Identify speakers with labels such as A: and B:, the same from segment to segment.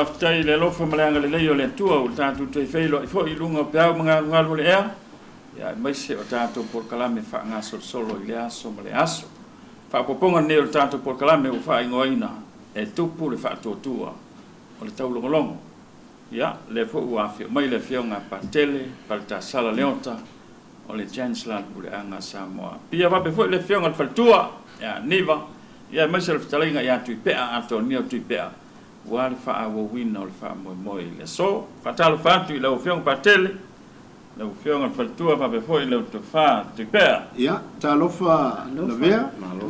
A: Faafetai i le alofa ma le agalelei o le Atua ua tatou toe feiloai foi i luga o peau ma galugalu o le ea, ia aemaise o tatou polokalame faagasolosolo i lea aso ma lea aso. Faaopoopoga lenei o le tatou polokalame ua faaigoaina e Tupu le Faatuatua o le Taulogologo. Ia, lea foi ua afio mai le Afioga a Patele Paletasala Leota o le Chancellor a le Puleaga a Samoa. Pia faapea foi le Afioga i le Faletua ia Niva, ia aemaise o le fetalaiga ia Tuipea Atonia o Tuipea, aua le faaauauina o le faamoemoe i le aso. Faatalofa atu i lau Afioga Patele, lau Afioga i le Faletua faapea foi lau Tofa Tuipea.
B: Ia, talofa Lavea, malo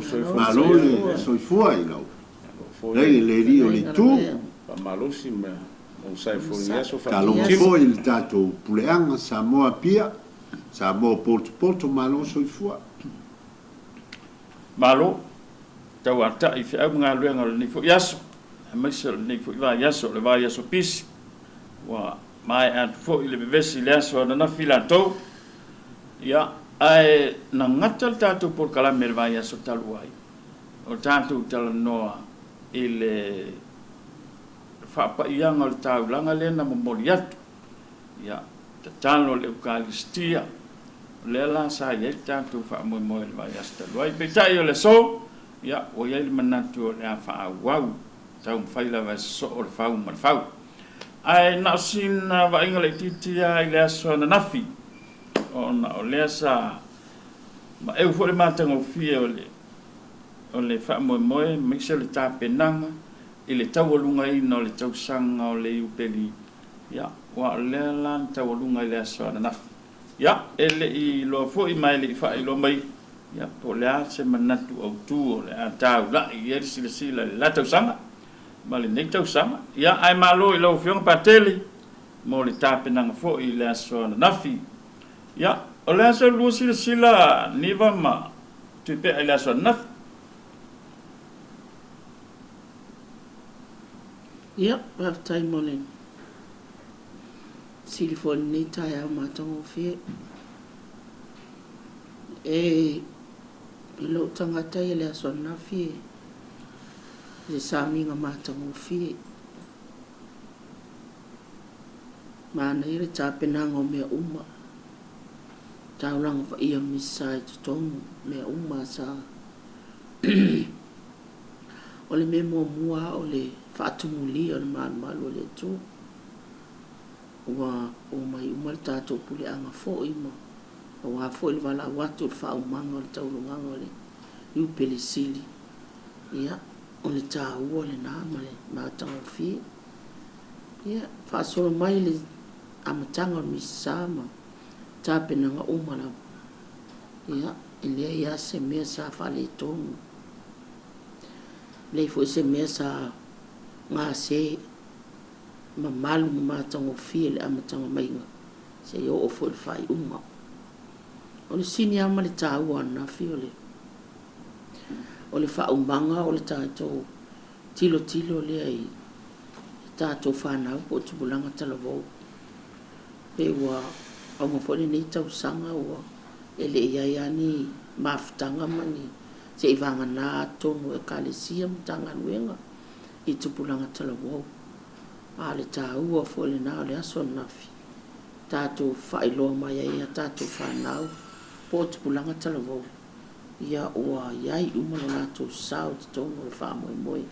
B: le soifua i lau Leai, le alii o le itu.
C: Faamalosi ma onosai foi i lenei aso
B: Talofa foi i le tatou puleaga Samoa Apia, Samoa potopoto, malo soifua.
A: Malo tauatai i feau ma galuega o lenei foi aso, aemaise o lenei foi vaiaso, o le vaiaso pisi, ua maea atu foi le vevesi i le aso ananafi latou, ia, ae na gata le tatou polokalame i le vaiaso talu ai, o tatou talanoa i le faapaiaga o le taulaga lea na momoli atu, ia, tatalo le Eukalistia, o lea la sa i ai le tatou faamoemoe i le vaiaso talu ai. Peitai o le aso, ia, ua i ai le manatu o le a faaauau, taumafai lava e sosoo le fau ma le fau. Ae na o sina vaaiga laitiiti lava i le aso ananafi, ona o lea sa maeu foi le matagofie o le o le faamoemoe aemaise o le tapenaga i le taualugaina o le tausaga o le Iupeli, ia, aua o lea la na taualuga i le aso ananafi. Ia, e le i iloa foi ma e le i faailoa mai, ia, po o le a se manatu autu o le a taulai i ai le silasila i le la tausaga ma lenei tausaga. Ia, ae malo i lau Afioga Patele mo le tapenaga foi i le aso ananafi. Ia, o le a se lua silasila Niva ma Tuipea i le aso ananafi?
D: Ia, faafetai mo le fesili foi i lenei taeao matagofie. E i lou tagata ia le aso ananafi e se sauniga matagofie. Manaia le tapenaga o mea uma, taulaga paia misa i totonu, mea uma sa O le mea muamua lava o le faatumulia o le malumalu o le Atua. Ua omai uma le tatou puleaga foi ma aua foi le valaau atu i le faaumaga o le taulugaga o le Iupeli Sili. Ia, o le taua lena ma le matagofie. Ia, faasolo mai le amataga o le Misa ma tapenaga uma lava. Ia, e leai lava se mea sa faaletonu. E leai foi se mea sa gase, mamalu ma matagofie le amataga maiga seia oo foi i le faaiuga. O le sini lava ma le taua ananafi o le o le faaumaga o le tatou tilotilo lea i tatou fanau po o tupulaga talavou. Pei ua auga foi lenei tausaga ua e le i ai lava ni mafutaga ma ni seivagana atonu o Ekalesia ma Matagaluega i tupulaga talavou. A o le taua foi lena o le aso ananafi, tatou faailoa mai ai i a tatou fanau po o tupulaga talavou, ia ua i ai uma lo latou sao i totonu o le faamoemoe.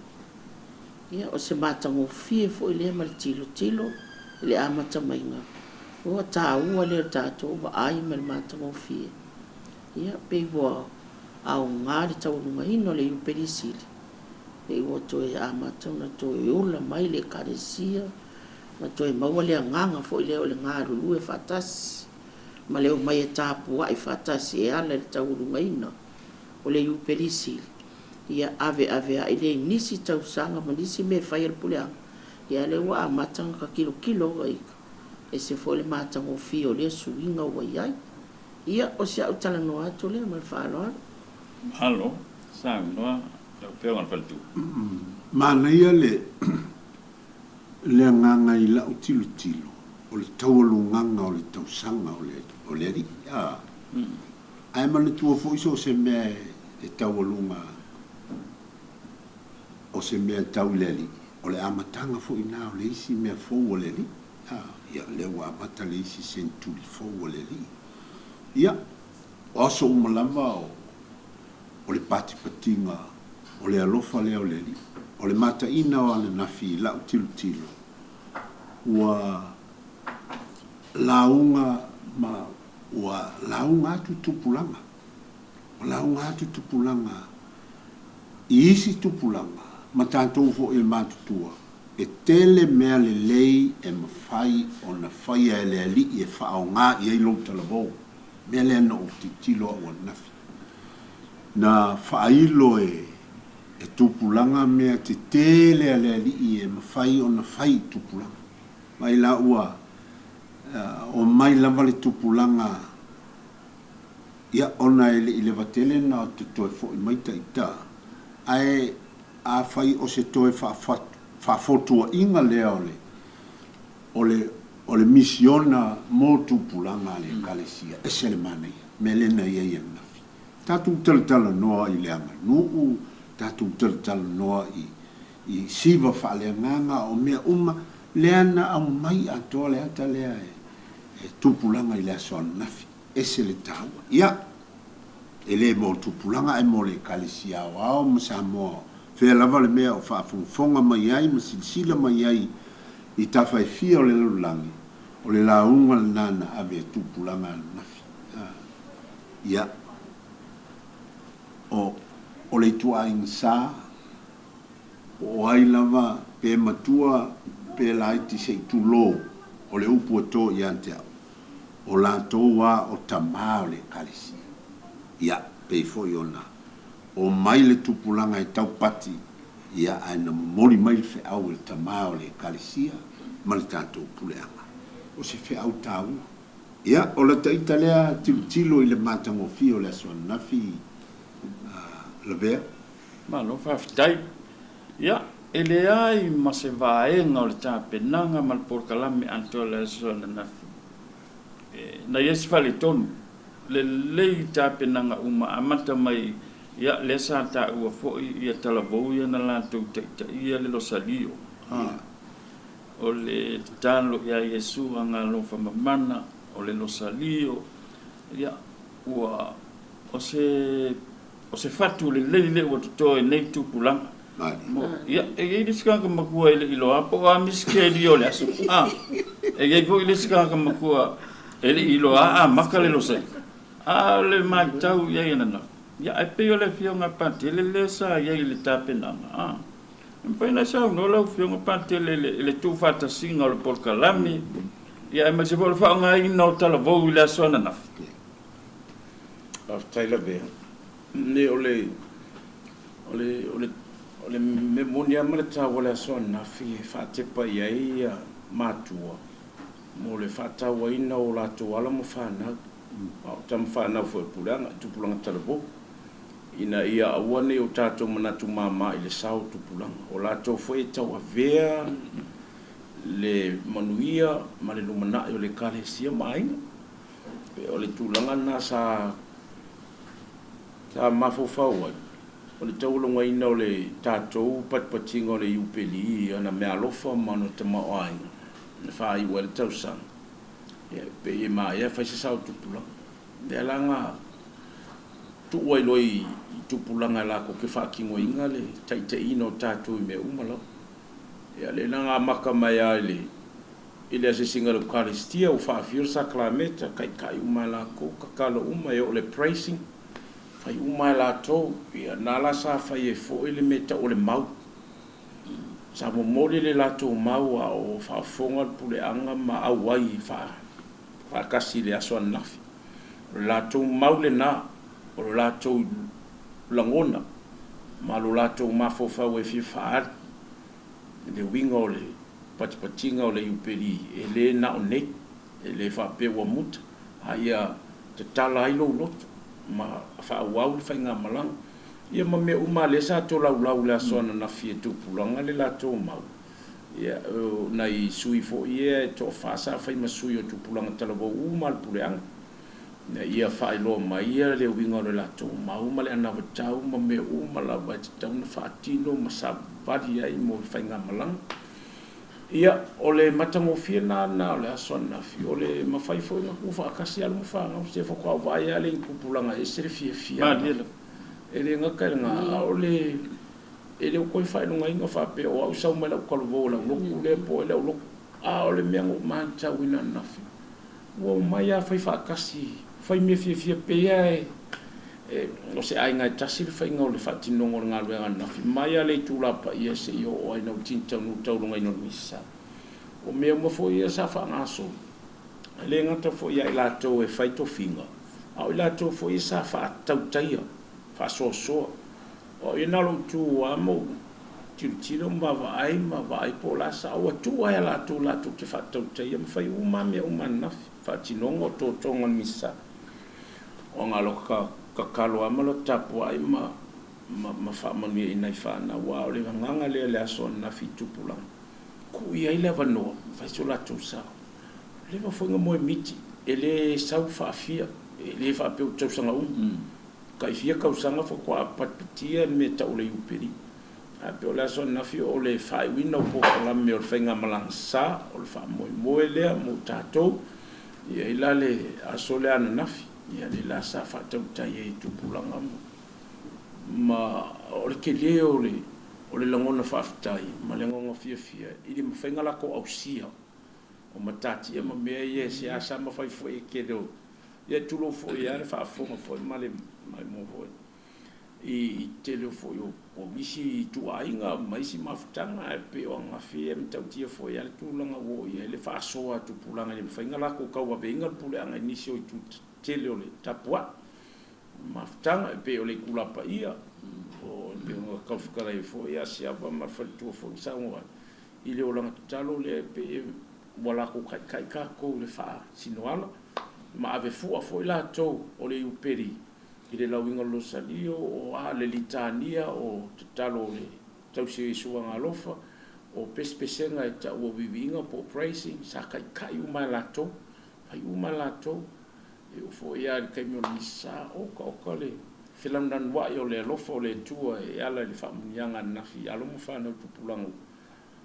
D: Ia, o se matagofie foi lea ma le tilotilo i le amata maiga, ua taua lea o le tatou vaai ma le matagofie. Ia, pei ua aoga le taualugaina o le Iupeli Sili, pei ua toe amata ona toe ola mai le Ekalesia ma toe maua le agaga foi lea o le galulue faatasi ma le omai e tapuai faatasi e ala i le taualugaina o le Iupeli Sili, ia aveaveai lea i nisi tausaga ma nisi mea e fai a le puleaga, ia a o lea ua amata ona ta tilotilo e ese foi le matagofie o lea suiga ua i ai. Ia, o si au talanoa atu lea ma le faaaloalo.
A: Malo saunoa lau Afioga i le Faletua.
B: Manaia le le agaga i lau tilotilo o le taualugaga o le tausaga o le o le Alii a. Ae manatua foi so o se mea e taualuga o se mea tau i le Alii. O le amataga foi lena o le isi mea fou a le Alii. A, ia, lea ua amata le isi seneturi fou a le Alii. Ia, o aso uma lava o, o le patipatiga o le alofa lea o le Alii. O le mataina o ananafi i la'u tilotilo, ua lauga ma ua lauga atu tupulaga, ua lauga atu tupulaga i isi tupulaga ma tatou foi e matutua, e tele mea lelei e mafai ona faia e le Alii e faaaoga i ai lou talavou. Mea lea na ou tilotilo au ananafi. Na faailo e e tupulaga mea tetele a le Alii e mafai ona fai i tupulaga. Mai la ua omai lava le tupulaga, ia ona e le i leva tele na te toe foi mai ita, ae afai o se toe faafotua'iga lea o le o le o le misiona mo tupulaga a le Ekalesia, ese le manaia, mea lea na i ai ananafi. Tatou talatalanoa i le aganuu, tatou talatalanoa i i siva faaleagaga, o mea uma, lea na aumai atoa le ata lea e tupulaga i le aso ananafi. Ese le taua. Ia, e le mo tupulaga ae mo le Ekalesia aoao ma Samoa, fea lava le mea o faafogafoga mai ai ma silasila mai ai i tafa e fia o le lalolagi, o le lauga lena na ave e tupulaga ananafi. Ia, o, o le ituaiga sa, po o ai lava, pe matua pe laiti se i tulou, o le upu e to ia te au, o latou a o tamā o le Ekalesia. Ia, pei foi ona omai le tupulaga e taupati, ia, ae na momoli mai le feau e le tamā o le Ekalesia ma le tatou puleaga. O se feau taua. Ia, o lata ita lea tilotilo i le matagofie o le aso ananafi, Lavea.
A: Malo faafetai. Ia, e leai ma se vaega o le tapenaga ma le polokalame atoa i le aso ananafi. E, na i ai se faletonu lelei i tapenaga uma, amata mai, ia, lea sa taua foi ia talavou ia na latou taitaia le Losalio, a, o le tatalo ia Iesu Agalofa Mamana, o le Losalio, ia, ua, o se O se fatu lelei lea ua totoe i nei tupulaga. Mo, ia, e i ai le isi tagata matua e le i iloa po o a misitelio o le aso. A, e i ai foi le isi tagata matua e le i iloa amata le losai. A o le matau i ai ananafi, ia, ae pei o le Afioga a Patele lea sa i ai i le tapenaga, a, e mafai ona e saunoa lau Afioga Patele i le tuufaatasiga o le polokalame, ia, aemaise foi o le faaaogaina o talavou i le aso ananafi.
C: Faafetai Lavea. Ne o le o le o le o le mea moni lava ma le taua o le aso ananafi e faatepa i ai ia matua mo le faatauaina o latou alo ma fanau, a o tama fanau foi a Puleaga i tupulaga talavou, ina ia aua ne i o tatou manatu mama i le sao o tupulaga. O latou foi e tauavea le manuia ma le lumanai o le Ekalesia ma aiga. O le tulaga lena sa sa mafaufau ai, o le taualogaina o le tatou patipatiga o le Iupeli i ana meaalofa ma ana tamaoaiga na faaiu ai le tausaga, ia e pei e maea fai se sao tupulaga. O lea la na tuu ai loa i tupulaga e latou te faatinoina le taitaiina o tatou i mea uma lava. Ia lea la na amata mai lava i le I le asiasiga i le Ukaristia, ua faafio le sakalameta, taitai uma e latou, tatalo uma, e oo i le praising, fai uma e latou. Ia, na la sa fai ai foi le mea e tau o le mau. Sa momoli le latou mau a o faafofoga le puleaga ma auai faatasi i le aso ananafi. O le latou mau lena, o le latou lagona ma lo latou mafaufau e fia faaali i le uiga o le patipatiga o le Iupeli, e le na o nei, e le faapea ua muta, a ia tatala ai lou loto ma faaauau le faigamalaga. Ia ma mea uma lava lea sa tolaulau i le aso ananafi e tupulaga le latou mau, ia, o nai sui foi ia e toafa sa fai ma sui o tupulaga talavou uma lava le puleaga. Ina ia faailoa mai ia le uiga o le latou mau ma le anavatau ma mea uma lava e tatau ona faatino ma savali ai mo le faigamalaga. Ia, o le matagofie lena na o le aso ananafi, o le mafai foi ona tuufaatasi alo ma fanau, se faatoa ou vaai lava lea i tupulaga e ese le fiafia. E le gata i lena, a o le e le o toe faailogaina faapea o au sau mai lau talavou i lau lotu lea po o ai lau lotu. A o le mea na ou matauina ananafi, ua omai lava fai faatasi, fai mea fiafia pei lava e o se aiga e tasi le faiga o le faatinoga o le galuega ananafi, mai lava le itula paia seia oo ai ina ua tini taunuu le taulugaina o le misa. O mea uma foi ia sa faagasolo, e le gata foi ia i latou e fai tofiga, a o i latou foi ia sa faatautaia, faasoasoa. O au ia na o lou tu lava ma ou tilotilo ma vaavaai ma vaai po o le a sao. Ua tuu lava ia latou latou te faatautaia ma fai uma lava mea uma ananafi, faatinoga o totoga o le Misa. O na o lota tatalo lava ma lota tapuai ma ma faamanuia i nai fanau, aua o le agaga lea i le aso ananafi i tupulaga, tuu i ai le avanoa e fai so latou sao. Ua leva foi ona moe miti, e le sau faafia, e le faapea ua tausaga uma. Tai fia tausaga faatoa patipatia le mea tau o le Iupeli. Ae pei o le aso ananafi o le faaiuina o polokalame o le faigamalaga sa, o le faamoemoe lea mo tatou. E i ai la le aso lea ananafi, ia lea la sa faatautai ai i tupulaga ma o le tele o le o le lagona faafetai ma le lagona fiafia i le mafai ona latou ausia o matatia ma mea ia e seasea ma fai foi e tele o Ia tulou foi lava le faafofoga foi ma le maimoa foi i tele foi o isi ituaiga ma isi mafutaga, ae pei o ananafi e matautia foi lava le tulaga ua oo i ai le faasoa a tupulaga e le mafai ona latou tauaveina le puleaga i nisi o itu tetele o le tapuai mafutaga, e pei o le itula paia, o e pei ona tau fetalai ai foi Asiava ma le faletua foi na saunoa ai i le olaga tatalo lea e pei e ua latou taitai tatou i le faasinoala ma ave fua foi latou o le Iupeli i le lauiga o le Losalio, o a le Litania, o tatalo o le Tausi o Iesu Agaalofa, o pesepesega e tau o viiviiga po o praising, sa taitai uma e latou, fai uma e latou. E oo foi lava i le taimi o le Misa, oka oka le felanulanuai o le alofa o le Atua e ala i le faamanuiaga ananafi i alo ma fanau tupulaga ua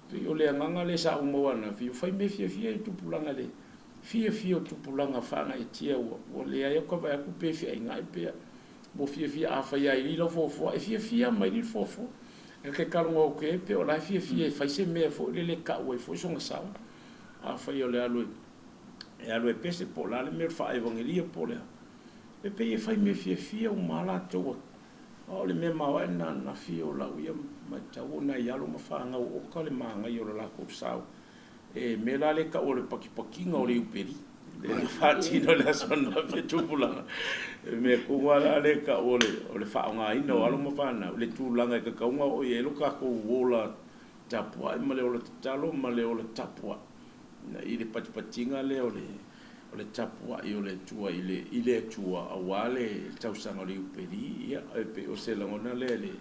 C: Pei o le agaga lea sa ou maua ananafi, ua fai mea fiafia ai tupulaga le fiafia o tupulaga faagaeetia ua ua leai atu ka vaai atu pe feainai pe ua fiafia afai lava i lau foafoa e fiafia mai le foafoa. E te talanoa atu ai pe o la e fiafia e fai se mea foi lele e tau ai foi sona sao. Afai o le alu e alu e pese po o le a le mea o le faaevagelia po o le a, e pei e fai mea fiafia uma lava latou. A o le mea maoae lena ananafi o lau ia matau o nai alo ma fanau oka le manaia o le latou sao. E mea la lea e tau o le patipatiga o le iupeli lea na faatino i le aso ananafi e tupulaga. E mea tonu lava la lea e tau o le o le faaaogaina o alo ma fanau i le tulaga e tatau ona oo i ai lo tatou ola tapuai ma le ola tatalo ma le ola tapuai i le patipatiga lea o le o le tapuai o le Atua i le, i le Atua aua le tausaga o le Iupeli, ia, e pei o se lagona lea i le,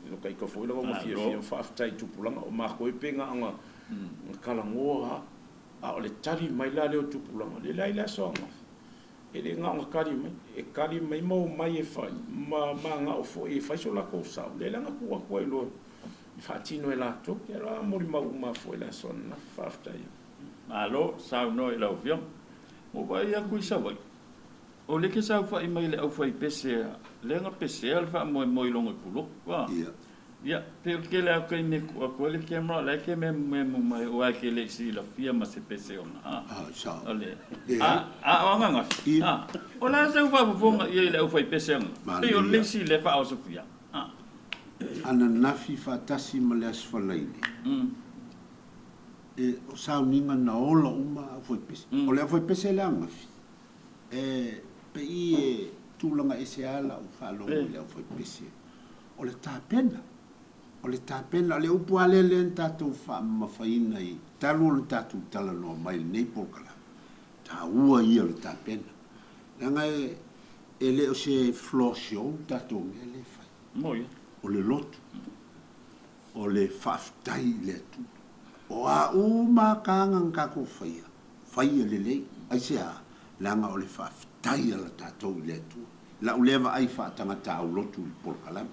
C: i ita foi lagona fiafia, faafetai i tupulaga, o matou e pei na ona talanoa lava, a o le tali mai la lea o tupulaga, e leai le aso ananafi, e le na ona tali mai, e tali mai ma omai e fai, ma manao foi e fai so latou sao, lea la na tuu atu ai loa e faatino e latou, ia la molimau uma foi i le aso ananafi, faafetai.
A: Malo saunoa i lau Afioga. Ua ou vaai atu i Savaii, o lea e te saofai mai i le aufaipese a lea na pesea le faamoemoe i lona puloku, a? Ia, pei o le tele lava o taimi e tuu atu ai le camera, o la e te meamemu mai aua e te le i silafia ma se pese ona, a? O le, a, a o ananafi, a? O le a sau faafofoga i ai i le aufaipese ananafi? Pei o le isi lea faaosofia, a?
B: Ananafi faatasi ma le Aso Faraile. E, o sauniga na ola uma aufaipese. O le aufaipese le ananafi, e pei e tulaga ese lava lau faalogo i le aufaipese. O le tapena, o le tapena, o le upu lava lea lea na tatou faamamafaina i talu ona tatou talanoa mai i lenei polokalame, taua ia o le tapena. Leaga e, e le o se floor show le tatou mea lea e fai. O le lotu. O le faafetai i le Atua. O a uma lava taga na tatou faia, faia lelei. Aisea? Leaga o le faafetai. faafetai a la tatou i le Atua. I la'u lea vaai faatagata aulotu i le polokalame.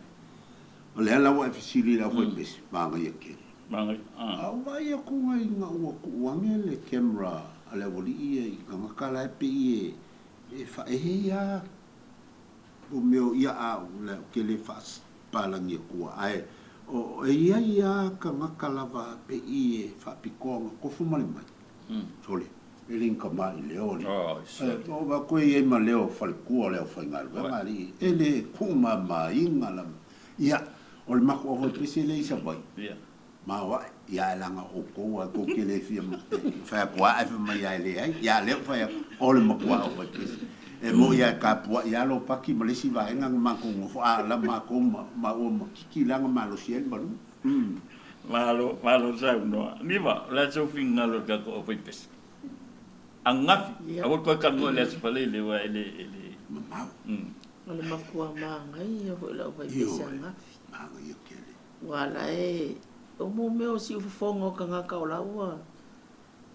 B: O lea la ua e fesili i le aufaipese, manaia tele. A ou vaai atu ina ua tuu ane le camera a le aualii ia i tagata la e pei e faaehe ia o mea o ia a ou la ou te le faapalagi atua ae o e iai a tagata lava pei e faapitoa na tofu ma le mai sole e le ni tamaileo le o va koe iai ma leo faletua o le aufaigaluega alii e le tuumamaina lava ia o le matou aufaipese lea i Savaii Maoae, ia ae leaga o outou a tou te le fia fai atu a ae fai mai a e leai. Ia a lea ua fai atu, o le matua aufaipese. E moi a e tapuai a Lopati ma le isi vaega na matou nofo a la matou ma maua ma Kiki la na malosi ai le malu.
A: Malo, malo saunoa. Niva, o le a sou finagalo i le tatou aufaipese? Ananafi, aua le toe talanoa i le Aso Faraile aua e le, e le.
B: Mamao.
D: O le matua manaia foi o le aufaipese
B: Ioe,
D: ananafi.
B: manaia tele.
D: Ua ala e o mo mea o siufofoga o tagata o la ua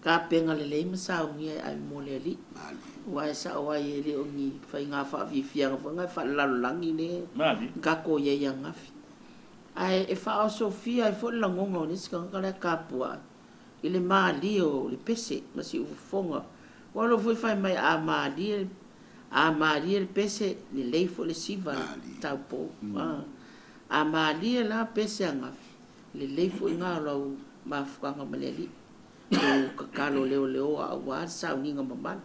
D: tapena lelei ma saunia e ave mo le Alii. Aua e sao ai e le o ni faiga faafiafiaga foi na e faalelalolagi lea na tatou i ai ananafi. Ae e faaosofia ai foi le lagona o le isi tagata la e tapuai i le malie o le pese ma siufofoga. Aua o lea foi fai mai a malie, a malie le pese, lelei foi le siva i le taupou. A malie la pese angafi, lelei foi na o lau mafutaga ma le Alii, lou tatalo leoleoa aua le sauniga mamalu.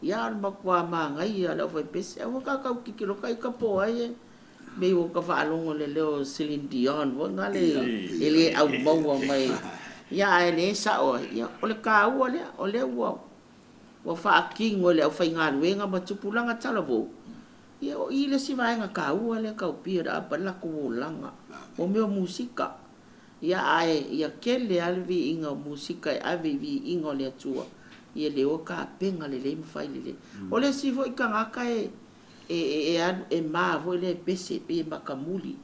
D: Ia, a o le matua manaia o le aufaipese, aua ka tau tilotilo ta ita po o ai e mei ua ta faalogo i le leo o Celine Dion foi na le e le aumaua mai. Ia, ae le sao ai. Ia, o le taua lea, o lea ua ua faatino e le aufaigaluega ma tupulaga talavou. Ia, o i le isi vaega taua lea tau pia le apa ai le latou olaga, o mea o musika. Ia, ae ia tele lava le viiga o musika e ave i viiga o le Atua, ia le o tapena lelei ma fai lelei. O le isi foi tagata e, e, e, e alu, e ma foi lea e pese, pei e matamuli.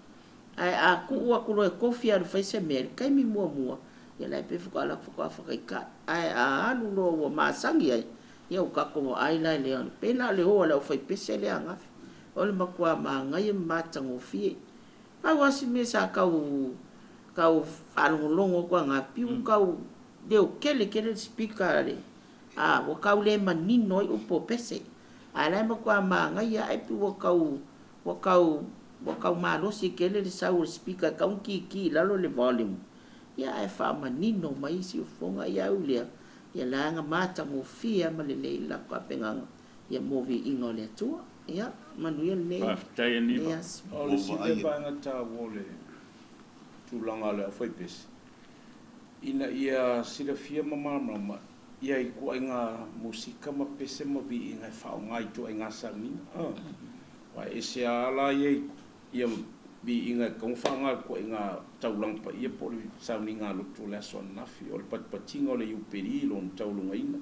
D: Ae a tuu atu loa e tofi e alu e fai se mea, i le taimi muamua, ia la e pei faatoa alu atu faatoa faataitai. Ae a alu loa ua masani ai, Ia ua tatou vaai la i le alu. Pei la o le o a le aufaipese lea angafi. O le matua manaia ma matagofie. Pau lava si mea sa tau tau faalogologo atu angafi, piu tau leo tele tele le speaker a le a ua tau le manino ai upu o pese. Ae la e matua manaia ae piu ua tau ua tau ua tau malosi tele le sau o le speaker e tatau ona kiki i lalo le volume. Ia ae faamanino mai isi ufofoga. Ia au lea Ia leaga matagofie lava ma lelei le latou tapenaga ia mo viiga o le Atua. Ia manuia lenei
A: Faafetai Aniva.
D: aso.
C: O le isi lea vaega taua o le tulaga o le aufaipese, ina ia silafia ma malamalama ia ituaiga musika ma pese ma viiga e faaaoga i ituaiga sauniga. Aua e ese lava la ia Ia viiga e tatau ona faaaoga i le ituaiga taulaga paia po o le sauniga lotu o le aso ananafi, o le patipatiga o le Iupeli i lona taulugaina,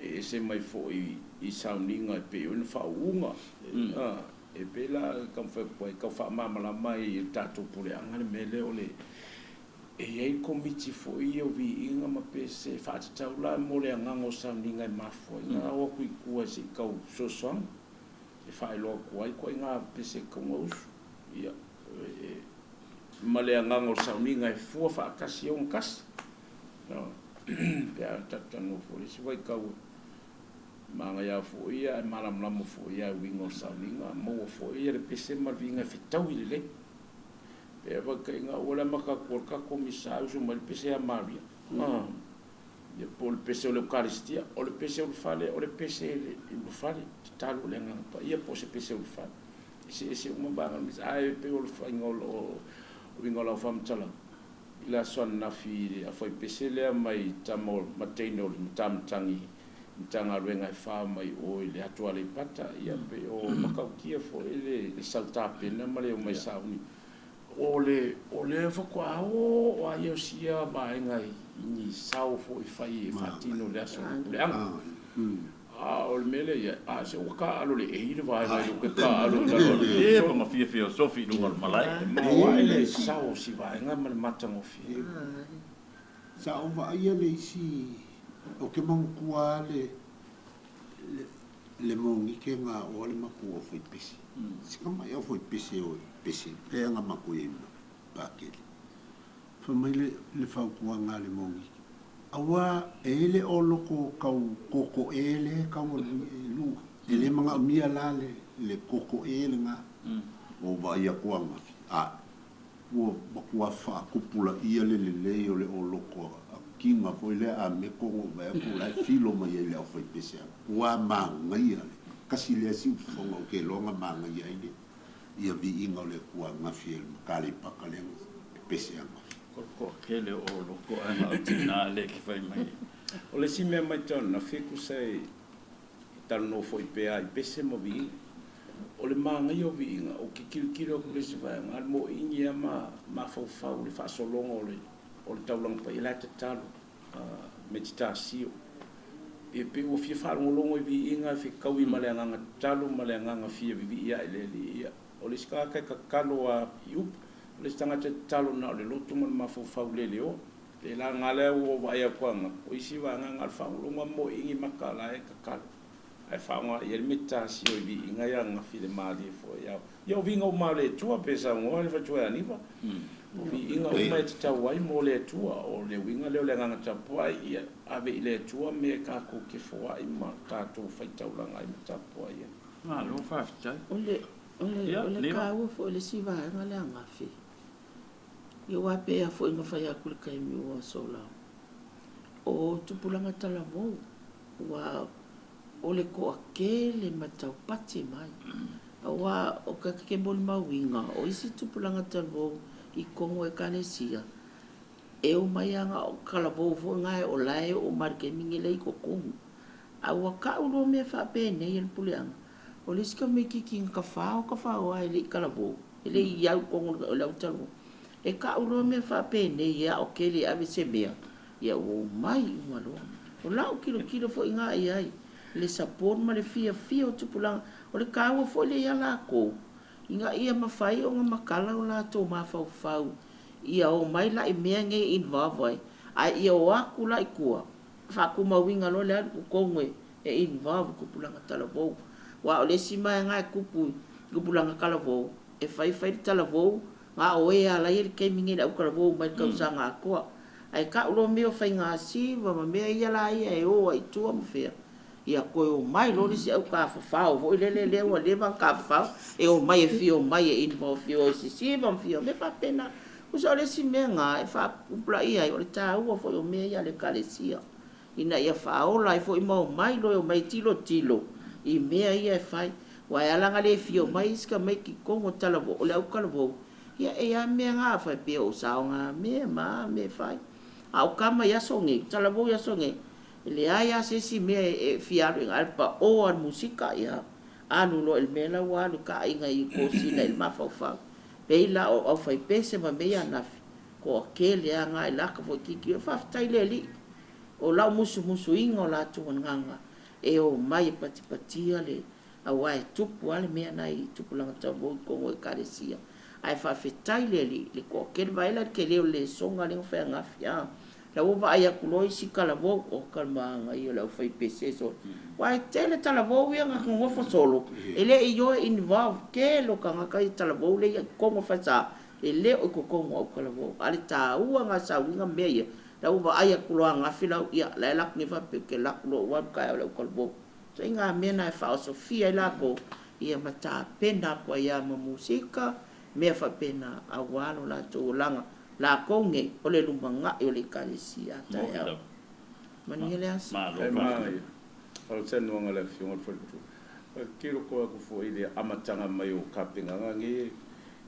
C: e ese mai foi i sauniga e pei ona faauuga. E pei la e taumafai atu ai, e tau faamalamalama ai i le tatou puleaga le mea lea o le e i ai le komiti foi ia o viiga ma pese e faatatau la mo le agaga o sauniga e mafua ai ona o atu i tua se i tau fesoasoani. e faailoa atu ai ituaiga pese e tatau ona usu, ia, ma le agaga o le sauniga e fua faatasi e ogatasi. Pe a talatalanoa foi i le isi vaitau, e manaia foi ia ae malamalama foi ia uiga o le sauniga, maua foi ia le pese ma le viiga e fetaui lelei. Pe a vaitaina ua le amata atu o le tatou misa e usu mai le pese ia Maria. Ia po o le pese o le Eukalistia, o le pese ulufale, o le pese i ulufale, tatalo i le Agaga Paia po o se pese ulufale. Eseese uma vaega o le misa, ae pei o le faiga o le uiga o lau faamatalaga, i le aso ananafi i le afaipese lea mai tama o ma teine o le Matamatagi Matagaluega e fa mai o i le atu Aleipata, ia pei o matautia foi le sau tapena ma le omai sauni. O le o lea faatoa oo lava ia o sia vaega i ni sao foi fai e faatino i le aso o le puleaga. A o le mea lea e i ai, a se ua taaalo i le ei le vaega i lo ke taaalo i lalo o le
A: E pa ma fiafia o Sofi i luga o le malae.
C: E maoae le sao o si vaega ma le matagofie.
B: Sa ou vaaia le isi, ou te manatua lava le, le. Le monike nga oa le makou aufaipese. Si kamai aufaipese o pese lea nga makou iai ma Pakele. Fai mai le le fautuaga a le monike, Aua e le o loko kau kokoʻe le kau e luga. E le manaomia la le le kokoʻe lena. Ua ou vaai atu ananafi, a ua matua faatupulaia le lelei o le oloko a kina foi lea a meto na ou vaai atu la e filo mai ai le aufaipese a matua manaia le tasi lea siufofoga ou te iloa na manaia ai le ia viiga o le Atua ananafi e le Mataleipaka lea na pepese ananafi.
A: Ko le toatele o oloko ae na o tina lea ke fai mai ai.
C: O le isi mea matau ananafi e tusa e talanoa foi pea i pese ma viiga. O le manaia o viiga, ou te tilotilo atu i le isi vaega, a o le moiigi lava ma mafaufau i le faasologa o le o le taulaga paia la e tatalo, meditasio. E pei ua fia faalogologo i viiga e fetaui ma le agaga tatalo ma le agaga fia vivii ae i le Alii. Ia, o le isi tagata e tatalo lava i upu, o le isi tagata e tatalo na o le loto ma le mafaufau leleoa. Pei la na lea ua ou vaai atu ana, o isi vaega na o le faalogologo lava moiigi mata la e tatalo. Ae faaaoga i ai le meditasio i viiga ia ananafi i le malie foi. Ia o viiga uma lava o le Atua pe saunoa le faletua ia Aniva. O viiga uma e tatau ai mo le Atua. O le uiga lea o le agaga tapuai, ia ave i le Atua mea tatou te foai ma tatou faitaulaga ai ma tapuai ai.
A: Malo faafetai.
D: O le, o le, o le taua foi o le isi vaega lea ananafi, ia aua e pei lava foi ona fai atu i le taimi ua sola, o tupulaga talavou, ua o le toatele ma taupati mai. Aua o ta te molimauina, o isi tupulaga talavou i totonu o Ekalesia, e omai lava na o talavou foi na o la e oo mai i le taimi lenei la e i totonu. A ua tau loa mea faapenei e le puleaga, o le isi tamaititi na tafao tafao lava e le i talavou, e le i au i totonu o le au talavou, e tau loa mea faapenei e ao tele e ave se mea, Ia ua omai uma loa. O lau tilotilo foi na i ai, le support ma le fiafia o tupulaga. O le taua foi lea ia latou, ina ia mafai ona matala o latou mafaufau ia omai la i mea nei e involve ai, ae ia o atu la i tua, faatumauina loa le alu i totonu e involve i tupulaga talavou. Aua o le isi vaega e tupu i tupulaga talavou, e fai fai le talavou, Na o e ala ia le taimi nei le autalavou mai le tausaga atoa. Ae tau loa mea o faiga siva ma mea ia la ia e o ai i tua ma fea, ia toe omai loa le isi au tafafao foi lele lea ua leva ona tafafao e omai e fia omai e involve fia o i sisiva ma fia o mea faapena. Tusa o le isi mea na e faapupulaia ai o le taua foi o mea ia a le Ekalesia ina ia faaola ai foi ma omai loa e omai e tilotilo i mea ia e fai. Aua e ala ona le fia omai isi tamaiti i totonu o talavou, o le autalavou, ia e i ai lava mea na a fai, pei o saogamea ma a mea e fai. A o tama i aso nei, o talavou i aso nei, e leai lava se isi mea e fia alu i ina, ae o le pao lava o le musika, ia alu loa i le mea la ua alu e taaiga i kosina i le mafaufau. Pei la o aufaipese ma mea ia ananafi, toatele lava na i laka foi tilotilo, faafetai i le Alii. O lau musumusuina o latou agaga e omai e patipatia le aua e tupu lava le mea na i tupulaga talavou i totonu o Ekalesia. Ae faafetai i le Alii i le toatele vaai la i le tele o le lesona lea na fai ananafi a la ua vaai atu loa isi talavou oka le manaia o le aufaipese solo aua e tele talavou ia na nonofo solo e le i o e involve tele o tagata ia talavou lea i totonu o falesa e le o i totonu o autalavou a o le taua na o sauiga ma mea ia La ua vaai atu loa ananafi lau ia la e alu atu nei faapea ou te alu atu loa ou alu taeao i le autalavou. Ituaiga mea na e faaosofia ai latou ia ma tapena atu ai lava ma musika, mea faapena aua lo latou olaga. Lakou nei o le lumanai o le Ekalesia a taeao. Manuia le aso.
A: Malo
C: Faafetai
A: faafetai.
C: O le saunoaga a le Afioga i le Faletua. Tilotilo koe atu foi i le amataga mai o tapenaga nei,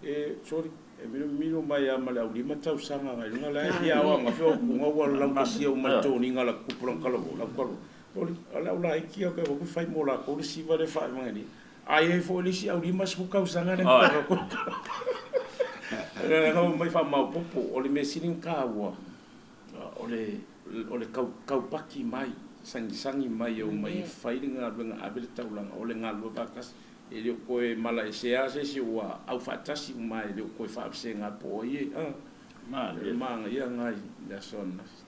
C: e, sorry, e milomilo mai lava ma le aulima tausaga agai i luga la e fia ao ananafi o upuga ua laugatasia uma e le toniga a la tupulaga talavou, lau talavou. Sorry, o le au laiti ia ou te fai mo latou le siva lea e faailoga nei. A i ai foi le isi au 50 tausaga lea na talavou. Leaga ua omai faamaopoopo. O le mea sili ona taua, o le o le taupaki mai, sagisagi mai e omai e fai le galuega, ave le taulaga, o le galulue faatasi. E le o toe malaesea lava se isi ua aufaatasi uma e le o toe faavasega po o ai e manaia lena i le aso ananafi.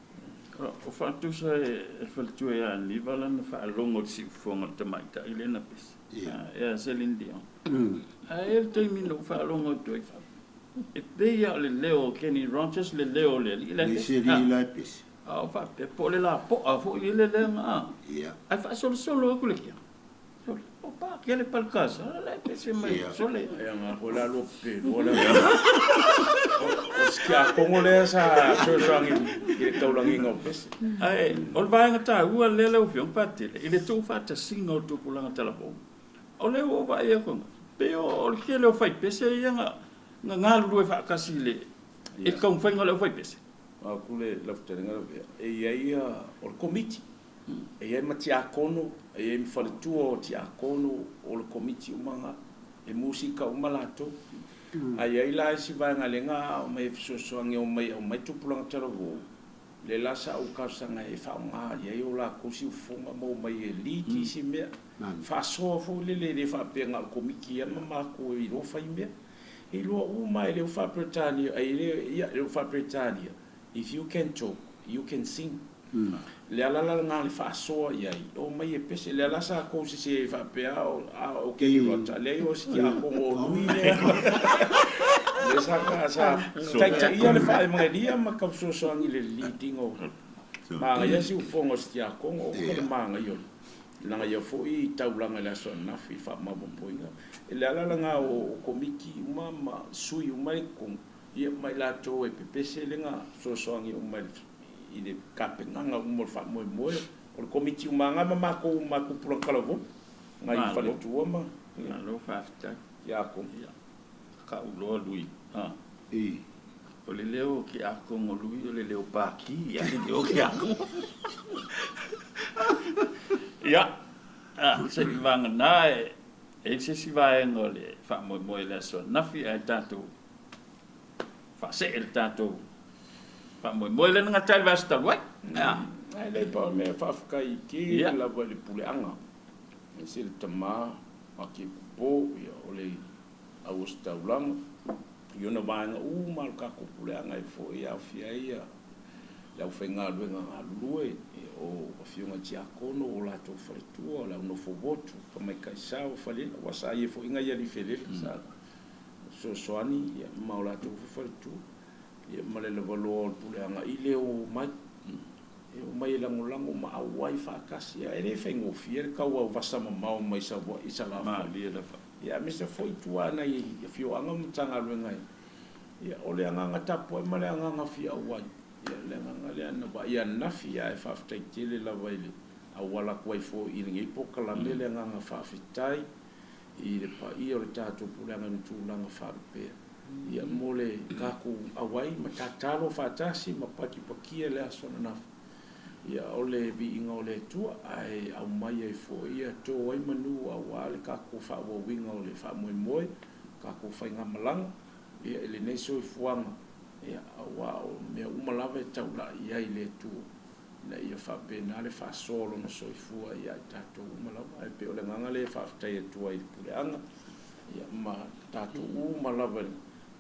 A: O faatusa e faletua ia Aniva lana faalogo i le siufofoga o le tamaitai lea na pese, ia Celine Dion. Ae i ai le taimi na ou faalogo atu ai faapea, e pei lava o le leo o Kenny Rogers le leo o le alii la e pese.
B: Le isi alii la e pese.
A: A o faapea, po o le lapoa foi lele lea na, ae faasolosolo atu le kia. Sole, o Pakele Palekasa la e pese mai, sole.
C: Ai anga foi la lua pepelua lea. O si tiakono lea sa fesoasoani i le taulagiga o pese.
A: Ae o le vaega taua lea lau Afioga Patele, i le tuufaatasiga o tupulaga talavou, o lea ua ou vaai atu, pei o le tele o faipese ia na galulue faatasi i le taumafaiga o le aufaipese.
C: Vaeatu le lau fetalaiga Lavea, e i ai o le Komiti E i ai ma tiakono, e i ai ma faletua o tiakono, o le komiti uma lena, e musika uma latou. Ae i ai la isi vaega lea na aumai e fesoasoani e omai e aumai tupulaga talavou, lea la sa ou talosaga ai e faaaoga i ai o latou siufofoga ma omai e lead isi mea. Faasoa foi lele, e le faapea na o le komiti lava ma matou e iloa fai mea. E iloa uma lava e le faa-Peretania, ia, e le faa-Peretania, if you can talk, you can sing. Le ala la lena le faasoa i ai, omai e pese. Lea la sa tou sese ai faapea a o Kenny Rota, leai o si tiakono o Lui lea. Lea sa sa taitaia le faaemagelia ma tau fesoasoani i le leading o manaia siufofoga o si tiakono, o le manaia o le leaga ia foi taulaga i le aso ananafi i le faamaopoopoina. Le ala lena o komiti uma ma sui uma i totonu, ia ma i latou e pepese lea na fesoasoani uma i le i le tapenaga uma o le faamoemoe o le Komiti uma lava ma matou uma tupulaga talavou nai faletua ma
A: Malo faafetai.
C: Tiakono.
A: Ia, tau loa Lui. A. O le leo o Tiakono Lui o le leo Paki a le leo o Tiakono. Ia, a, se i vagana e e i ai se isi vaega o le faamoemoe i le aso ananafi ae tatou faasee le tatou faamoemoe lea na gata ai le vaiaso talu ai.
C: Ae le pau le mea faafetai tele lava i le puleaga aemaise le tama a Kekupo o le auositaulaga i ona vaega uma o le tatou puleaga e foi e aofia ai le aufaigaluega galulue o afioga i tiakono o latou faletua o le au nofo motu tamaitai sao Falela aua sa i ai foi nai alii Felele sa fesoasoani ma o latou foi faletua ma le lavaloa o le puleaga i le omai, e omai e lagolago ma auai faatasi. E le faigofie le tau auvasa mamao mai Savaii i Salafai, aemaise foi tua nai afioaga ma Matagaluega e, o le agaga tapuai ma le agaga fia auai, le agaga lea na vaaia ananafi, ae faafetai tele lava i le auala atu ai foi i lenei polokalame le agaga faafetai i le paia o le tatou puleaga i tulaga faalupea. Ia mo le tatou auai ma tatalo faatasi ma patipatia le aso ananafi. Ia o le viiga o le Atua ae aumai ai foi ia to ai manu aua le tatou faaauauina o le faamoemoe, tatou faigamalaga ia i lenei soifuaga ia aua o mea uma lava e taulai i ai le Atua ina ia faapena le faasoa o lona soifua ia i tatou uma lava. Ae pei o le agaga lea e faafetai atu ai i le puleaga ia ma tatou uma lava,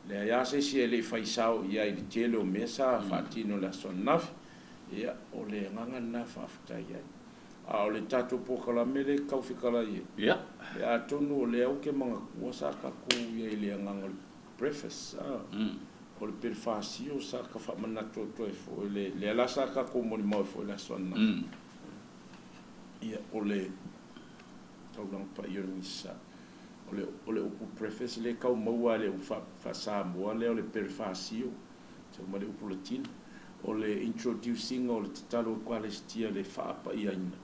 C: leai lava se isi e le i fai sao i ai i le tele o mea sa faatino i le aso ananafi. Ia, o le agaga lena e faafetai ai. A o le tatou polokalame lea e tau fetalai ai,
A: ia,
C: atonu o lea ou te manatua sa tatou i ai i le agaga o le preface, a, o le perefasio sa ta faamanatu atu ai foi, lea la sa tatou molimau ai foi i le aso ananafi. Ia, o le taulaga paia o le misa. O le upu preface lea e tau maua lava i le upu faa-Samoa lea o le perefasio, sau mai le upu Latina. O le introducing o le tatalo Ekalesia le faapaiaina,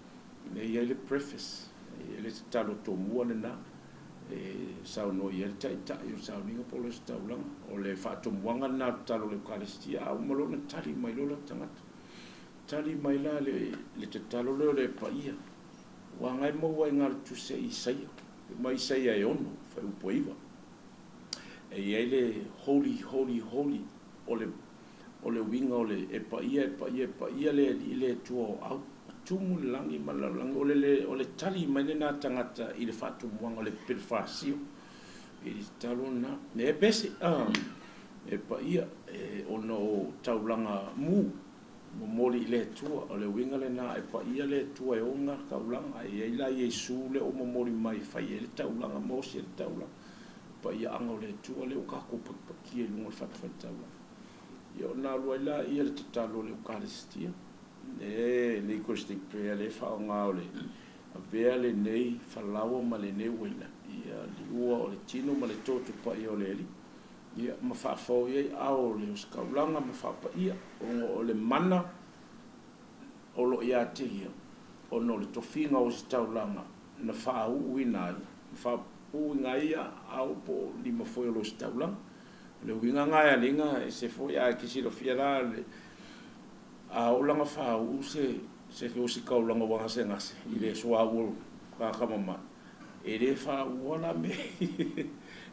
C: lea e i ai le preface, e i ai le tatalo tomua lena e saunoa i ai le Taitai o le sauniga po o le ositaulaga. O le faatomuaga lena o le tatalo o le Ekalesia, a uma loa ona tali mai loa le tagata. Tali mai la le tatalo lea o le paia, Ua agai maua i ngā le tusi a Isaia, fai mai Isaia e 6, fuaiupu e 9. E i ai le holy, holy, holy, o le, o le uiga o le e paia, e paia, e paia le Alii le Atua o au, ua tumu le lagi ma le lalolagi. O le, o le tali mai lenā tagata i le faatumuaga o le pepelefasio i le tatalo lenā. E pese, e paia, e, ona o taulaga mu. Momoli i le Atua, o le uiga lena, e paia le Atua e ona le taulaga. E i ai la Iesu lea ua momoli mai e fai ai le taulaga ma osi ai le taulaga. Paiaaga o le Atua lea ua tatou patipatia i luga o le fatafaitaulaga. Ia ona alu ai laia le tatalo o le Eukalistia, le Eucharistic Prayer lea e faaaoga o le avea lenei falaoa ma lenei uaina, ia liua o le tino ma le toto paia o le Alii, ia ma faafao i ai ao o le ositaulaga ma faapaia, ona o le mana o lo o ia te ia, ona o le tofiga o ositaulaga na faauuina ai, na faauuina ai ia ao po o lima foi o le ositaulaga. O le uiga lena e aliga ese foi, ae te silafia la le, a oo la ina faauu se se ositaulaga ua gasegase i le suauu o tagata mamalu, e le faauua la mea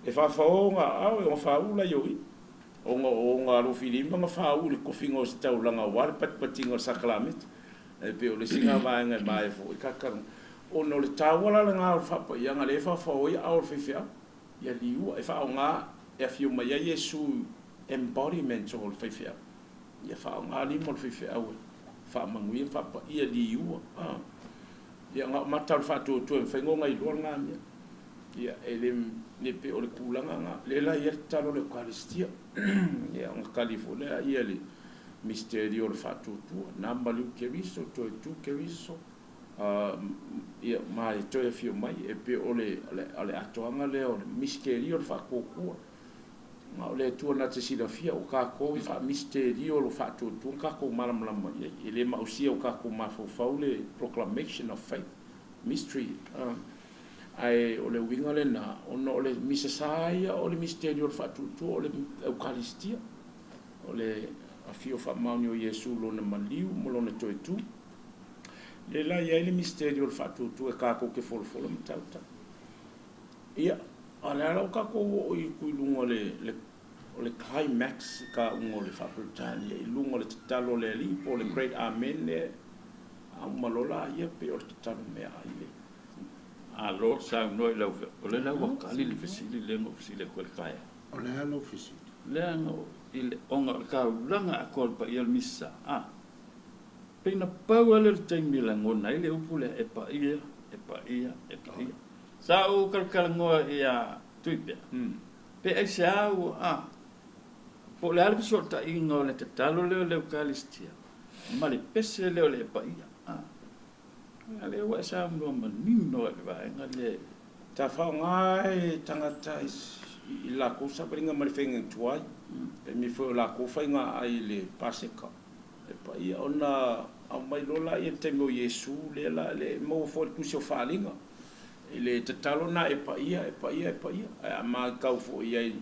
C: e faafao ona aao e ona faauu la i o i, ona o ona alofilima na faauu i le tofiga o ositaulaga aua le patipatiga o le sakalameta. E pei o le isi lena vaega e maea foi tatou, ona o le taua la lena o le faapaiaga lea e faafao ai aao o le faifeau. Ia liua e faaaoga e afio mai ai Iesu embodiment o le faifeau. Ia faaaoga lima o le faifeau e faamanuia ma faapaia liua. Ia na o mata o le faatuatua e mafai ona iloa lena mea. Ia e le le pei o le tulaga lena. Lea la e i ai le tatalo o le Eukalistia. Ia ona tali foi lea ia le misteri o le faatuatua. Na maliu Keriso, toe tu Keriso. Ia, ma e toe afio mai, e pei o le, o le atoaga lea o le misiterio o le faatuatua. Ma o le Atua na te silafia, o tatou e faamisiterio lo faatuatua na tatou malamalama i ai. E le maausia o tatou mafaufau le proclamation of faith, mystery. Ae o le uiga lena, ona o le misasa ia o le misiterio o le faatuatua o le Eukalistia, o le afio faamaoni o Iesu i lona maliu ma lona toe tu. Lea la e i ai le misiteri o le faatuatua e tatou te folafola ma tautau. Ia, a o lea la ua tatou oo i i luga o le, le, o le climax i tauga o le Faa-Peretania i luga o le tatalo a le Alii po o le Great Amen lea, a uma loa laia pei o le tatalo meaai lea.
A: Malo saunoa i lau Afioga. O lea la ua tali le fesili lea na ou fesili atu ai i le taeao.
B: O le a lau fesili?
A: Lea na ou, i le, ona o le taulaga atoa o le paia o le Misa, a. Pei na pau lava lea o le taimi e lagona ai le upu lea, e paia, e paia, e paia. Sa ou talatalanoa ia Tuipea, pe aisea ua, a, po o le a le fesootaiga o le tatalo lea o le Eukalistia ma le pese lea o le e paia. A, a lea ua e saunoa manino lava i le vaega lea.
C: Sa faaaoga e tagata i lakou savaliga ma le faiga tuai, taimi foi o lakou faiga ai i le Paseka. E paia ona aumai loa laia i le taimi o Iesu, lea la e maua foi i le Tusi o Faaaliga, i le tatalo lena, E paia, e paia, e paia. Ae a matau foi i ai,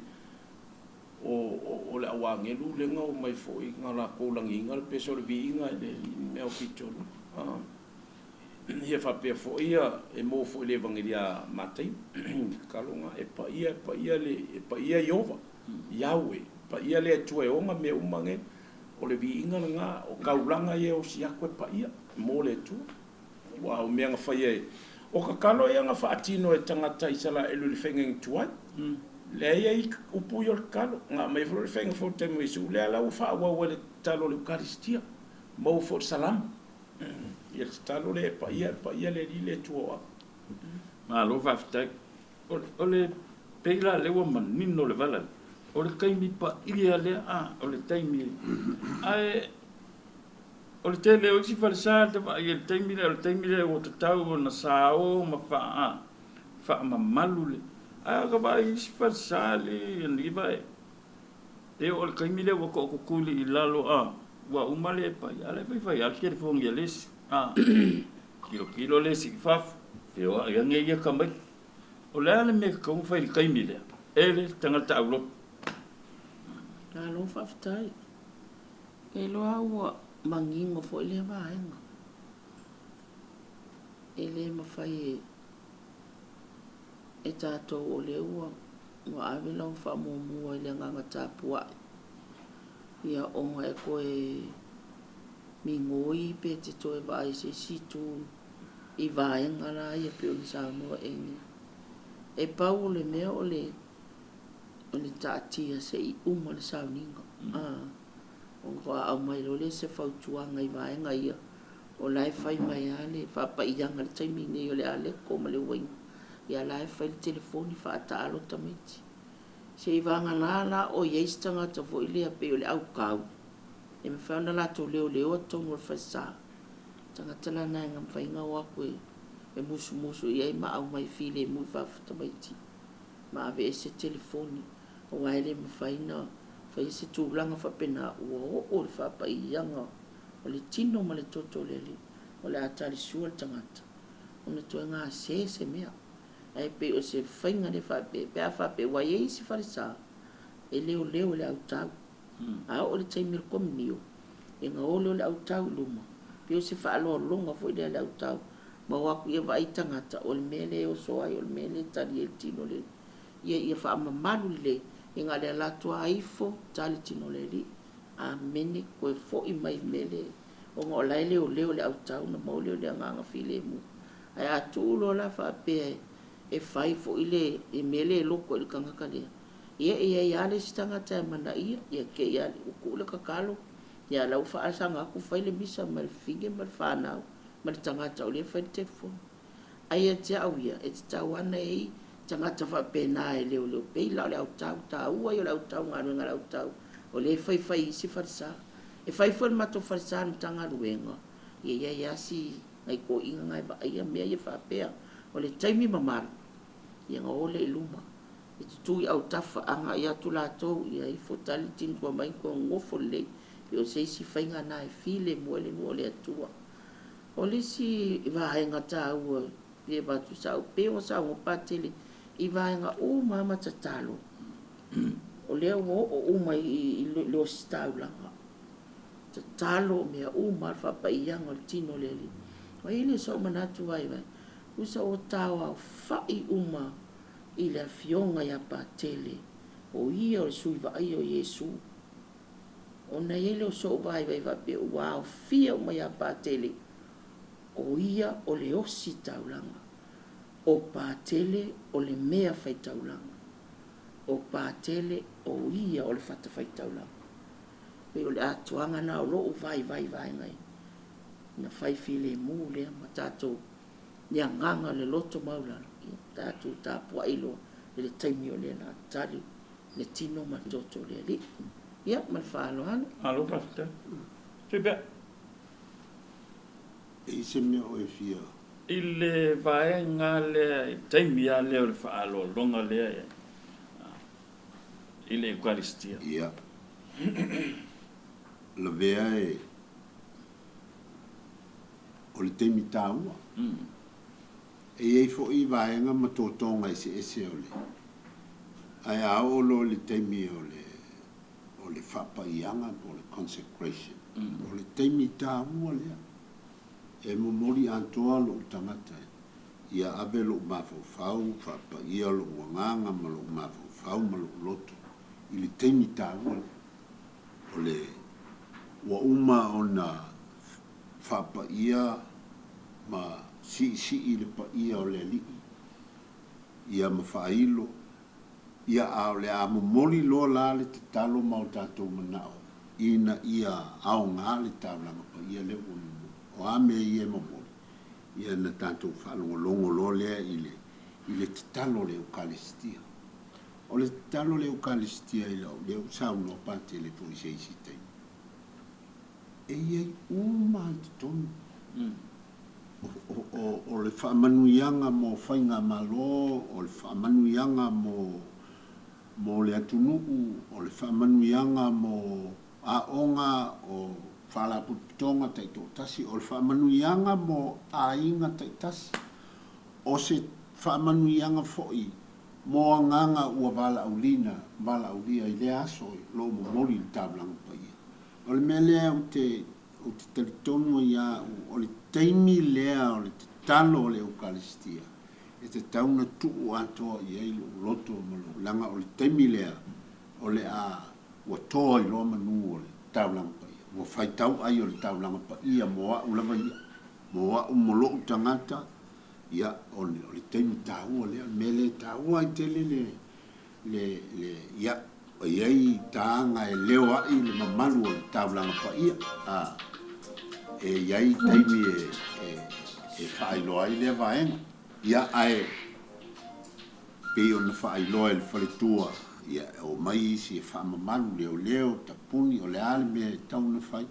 C: o le au agelu lea na omai foi na latou lagiina le pese o le viiga i le mea o Pitolu. Ia faapea foi e maua foi i le Evangeli a Mataio, le tatalo lena, E paia, e paia, e paia Ieova, Iaue, paia le Atua e ona mea uma nei. O le viiga lena, o taulaga ia e osi atu e paia mo le Atua. Aua o mea na faia e, o tatalo ia na faatino e tagata Isaraelu i le faiga tuai. Lea e i ai upu ia o le tatalo. Na aumai foi le faiga fou i le taimi o Iesu, lea la ua faaauau ai le tatalo o le Eukalistia, maua foi i le Salamo. Ia le tatalo lea e paia, e paia le Alii le Atua o Au.
A: Malo faafetai. O le pei la lea ua manino le vala lea, o le taimi paia lea, a, o le taimi, ae o le tele o isi falesa e vaai i le taimi lea, o le taimi lea ua tatau ona sao ma faa, faamamalu le, ae a vaai i isi falesa le, e e oo i le taimi lea ua tootutuli i lalo, a, ua uma le paia, a o la e faifai lava le telefoni a le isi, a, tilotilo le isi i fafo, feoai ane ia tamaiti. O le a le mea e tatau ona fai i le taimi lea e le tagata aulotu?
D: Malo faafetai. E iloa ua manino foi lea vaega. E le mafai e tatou o lea ua ua ave lau faamuamua i le agaga tapuai, ia ona e toe migoi pe te toe vaai i se isi itu i vaega la ia pei ona saunoa Amy. E pau o le mea o le o le taatia se i uma le sauniga. Ona faatoa aumai loa lea se fautuaga i vaega ia, o la e fai mai lava le faapaiaga i le taimi lenei o le aleko ma le uaina, ia la e fai le telefoni faataalo tamaiti. Seiavagana la o i ai se tagata foi lea pei o le autau, e mafai ona latou leoleoa totonu o le falesa. O tagata la na e mafai ona o atu e musumusu i ai ma aumai filemu i fafo tamaiti ma aveese telefoni aua e le mafai ona faia se tulaga faapena ua oo le faapaiaga o le tino ma le toto o le alii o le a talisua le tagata ona toe gase se mea. Ae pei o se faiga lea faapea pe a faapea aua e i ai isi falesa e leoleo i le autau. A oo i le taimi o le komunio, ia ona o lea o le autau i luma, pei o se faaaloaloga foi lea a le autau, ma o atu ia vaai tagata, o le mea lea e oso ai, o le mea lea e tali ai le tino o le alii. Ia, ia faamamalu lelei, ia na o le alu atu lava ifo, tali le tino o le alii, Amene, toe foi mai i le mea lea, ona o la e leoleo le autau ona maua lea o le agaga filemu. Ae a tuu loa la faapea e fai foi le mea lea e loto i le tagata lea, Ia e i ai lava le isi tagata e amanaia, ia te i lava ua tuu le tatalo, ia la ua faasaga atu fai le misa ma le fafine ma le fanau ma le tagata o lea e fai le telefoni. Ae ia te au ia, e tatau lava ona i ai tagata faapena e leoleo, pei la o le autau, taua ia o le autau, galuega a le autau, o lea e faifai i isi falesa. E fai foi le matou falesa a le Matagaluega, ia e i ai lava si nai toeaiina na e vaaia mea ia faapea. O le taimi mamalu, ia ona o lea i luma. E tutu i autafa agai atu latou ia ifo tali le tino tua mai toe nonofo lelei. Pei o se isi faiga na e filemu ai le nuu o le Atua. O le isi vaega taua e avatu sau, pei ona saunoa Patele i vaega uma lava ma tatalo, o lea ua oo uma i le ositaulaga. Tatalo mea uma lava, le faapaiaga o le tino o le Alii. Ona i ai lea o sou manatu vaivai, tusa ua taoaofai uma i le Afioga ia Patele, o ia o le Sui Vaaia o Iesu. Ona i ai lea o sou vaivai faapea ua aofia uma ia Patele, o ia o le ositaulaga, o Patele o le mea faitaulaga, o Patele o ia o le fatafaitaulaga. Pei o le atoaga lena o lou vaivai vaega ia, na fai filemu lea ma tatou le agaga o le loto maualalo, ia tatou tapuai loa i le taimi o lea o le a tali le tino ma le toto o le Alii. Ia, ma le faaaloalo.
A: Malo faafetai. Tuipea.
B: E i se mea o e fia.
A: I le vaega lea, i le taimi lava lea o le faaaloaloga lea i le Eukalistia.
B: Ia. Lavea e. O le taimi taua. E i ai foi vaega ma totoga eseese o le, ae a oo loa i le taimi o le, o le faapaiaga po o le consecration, o le taimi taua lea. E momoli atoa lou tagata ia ave lou mafaufau, faapaia lou agaga ma lou mafaufau ma lou loto i le taimi taua lea. O le, ua uma ona faapaia ma siisii le paia o le Alii, ia ma faailo, ia a o le a momoli loa la le tatalo ma o tatou manao ina ia aoga le taulaga paia lea ua momoli. O a mea ia e momoli, ia na tatou faalogologo loa lea i le, i le tatalo o le Eukalisitia. O le tatalo o le Eukalisitia i lau, lea ua saunoa Patele foi i se isi taimi, e i ai uma lava i totonu o le faamanuiaga mo faigamalo, o le faamanuiaga mo le atunuu, o le faamanuiaga mo aoga, o faalapotopotoga taitoatasi, o le faamanuiaga mo aiga taitasi, o se faamanuiaga foi mo agaga ua valaauliina, valaaulia i lea aso o lo o momoli le taulaga paia. O le mea lea ou te, ou te talitonu ai a au, o le taimi lea o le tatalo o le Eukalistia, e tatau ona tuu atoa i ai lou loto ma lou, leaga o le taimi lea o le a, ua toa ai loa manu o le taulaga paia, ua faitau ai o le taulaga paia mo au lava ia, mo au mo lou tagata, ia, o le, o le taimi taua lea, o le mea lea e taua ai tele le, le, le, ia, E i ai taga e leo a'i le mamalu o le taulaga paia, a e i ai taimi e faailoa ai lea vaega. Ia, ae pei ona faailoa e le faletua, ia, e omai isi e faamamalu leoleo, tapuni, o le a le mea e tatau ona fai.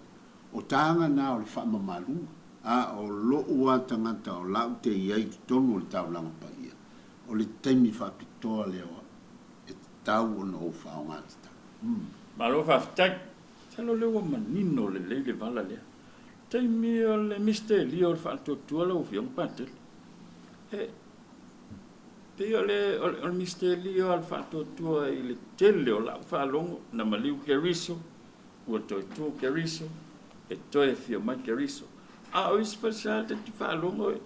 B: O taga na o le faamamaluga, a o lo'u lava tagata o la ou te i ai i totonu o le taulaga paia, o le taimi faapitoa lea o a'u e tatau ona ou faaaoga tatau.
A: Malo faafetai. Masalo o lea ua manino lelei le vala lea. Taimi o le misitelio o le faatuatua lau Afioga Patele. E pei o le o le misitelio a le faatuatua i le tele o lau faalogo na maliu Keriso, ua toe tu Keriso, e toe afio mai Keriso. A o isi falesa ta te faalogo e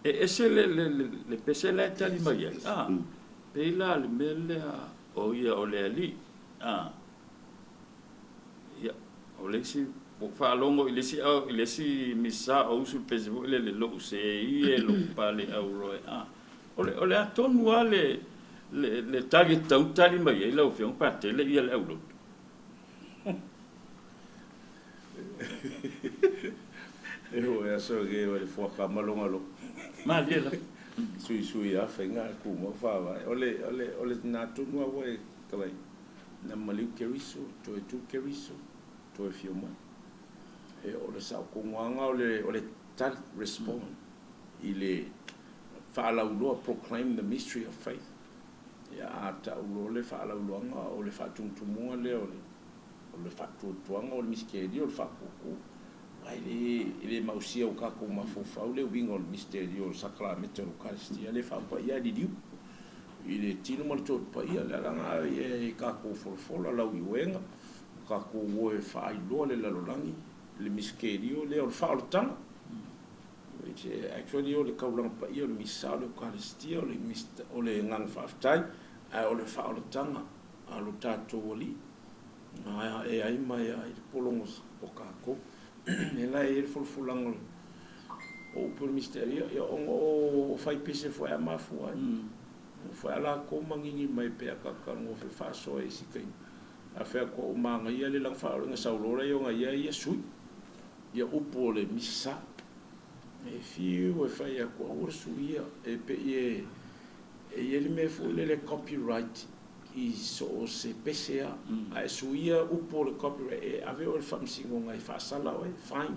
A: E ese le pese la e tali mai ai, a, pei la le mea lea o ia o le Alii, a. Ia, o le isi, ua ou faalogo i le isi, i le isi misa o usu le pese foi lele, lou seei e, lou pale auro e, a. O le, o le a tonu lava le, le, le tali e tatau ona tali mai ai lau Afioga Patele ia le aulotu?
C: E ho e aso ke o le fuaka malonga lo.
A: Malie la.
C: Sui sui a fenga ku mo fa va. Ole ole ole na tonu a wa kalai. Na maliu keriso, toe tu keriso, toe fio mai. E o le sa ko nganga ole ole tal respond i le faalauloa, proclaim the mystery of faith. Ia a taulo le faalauloaga o le faatumutumunga lea o le O le faatuatuaga, o le misitelio, o le faapuupuu. Ae le, e le mausia o kakou mafaufau le uiga o le misitelio o le sakalamete o le Ukaristia le faapaia e liliu i le tino ma le toto paia. Le ala ia e kakou folafola lau ioega, o kakou o e faailoa le lalolagi le misitelio lea o le faaolataga. Which actually o le kaulaga paia o le misa o le Ukaristia o le o le agaga faafetai, ae o le faaolataga a lo tatou Alii. Na ae ai ma e ai le pologo o kakou. E la e i ai le folafolaga o upu o le misiterio, ia ona o fai pese foi a mafua ai. O foi a lakou magigi mai pe akaka gofe faasoa i isi taimi. A fai atu ua manaia le laga faaoloina sau loa lea ona ia ia sui ia upu o le misa. E fiu e fai atu aua le suia e pei e e i ai le mea foi lele copyright i so o se pese lava, a e suia upu o le copyright, e ave oe i le faamasinoga e faasala oe, fine,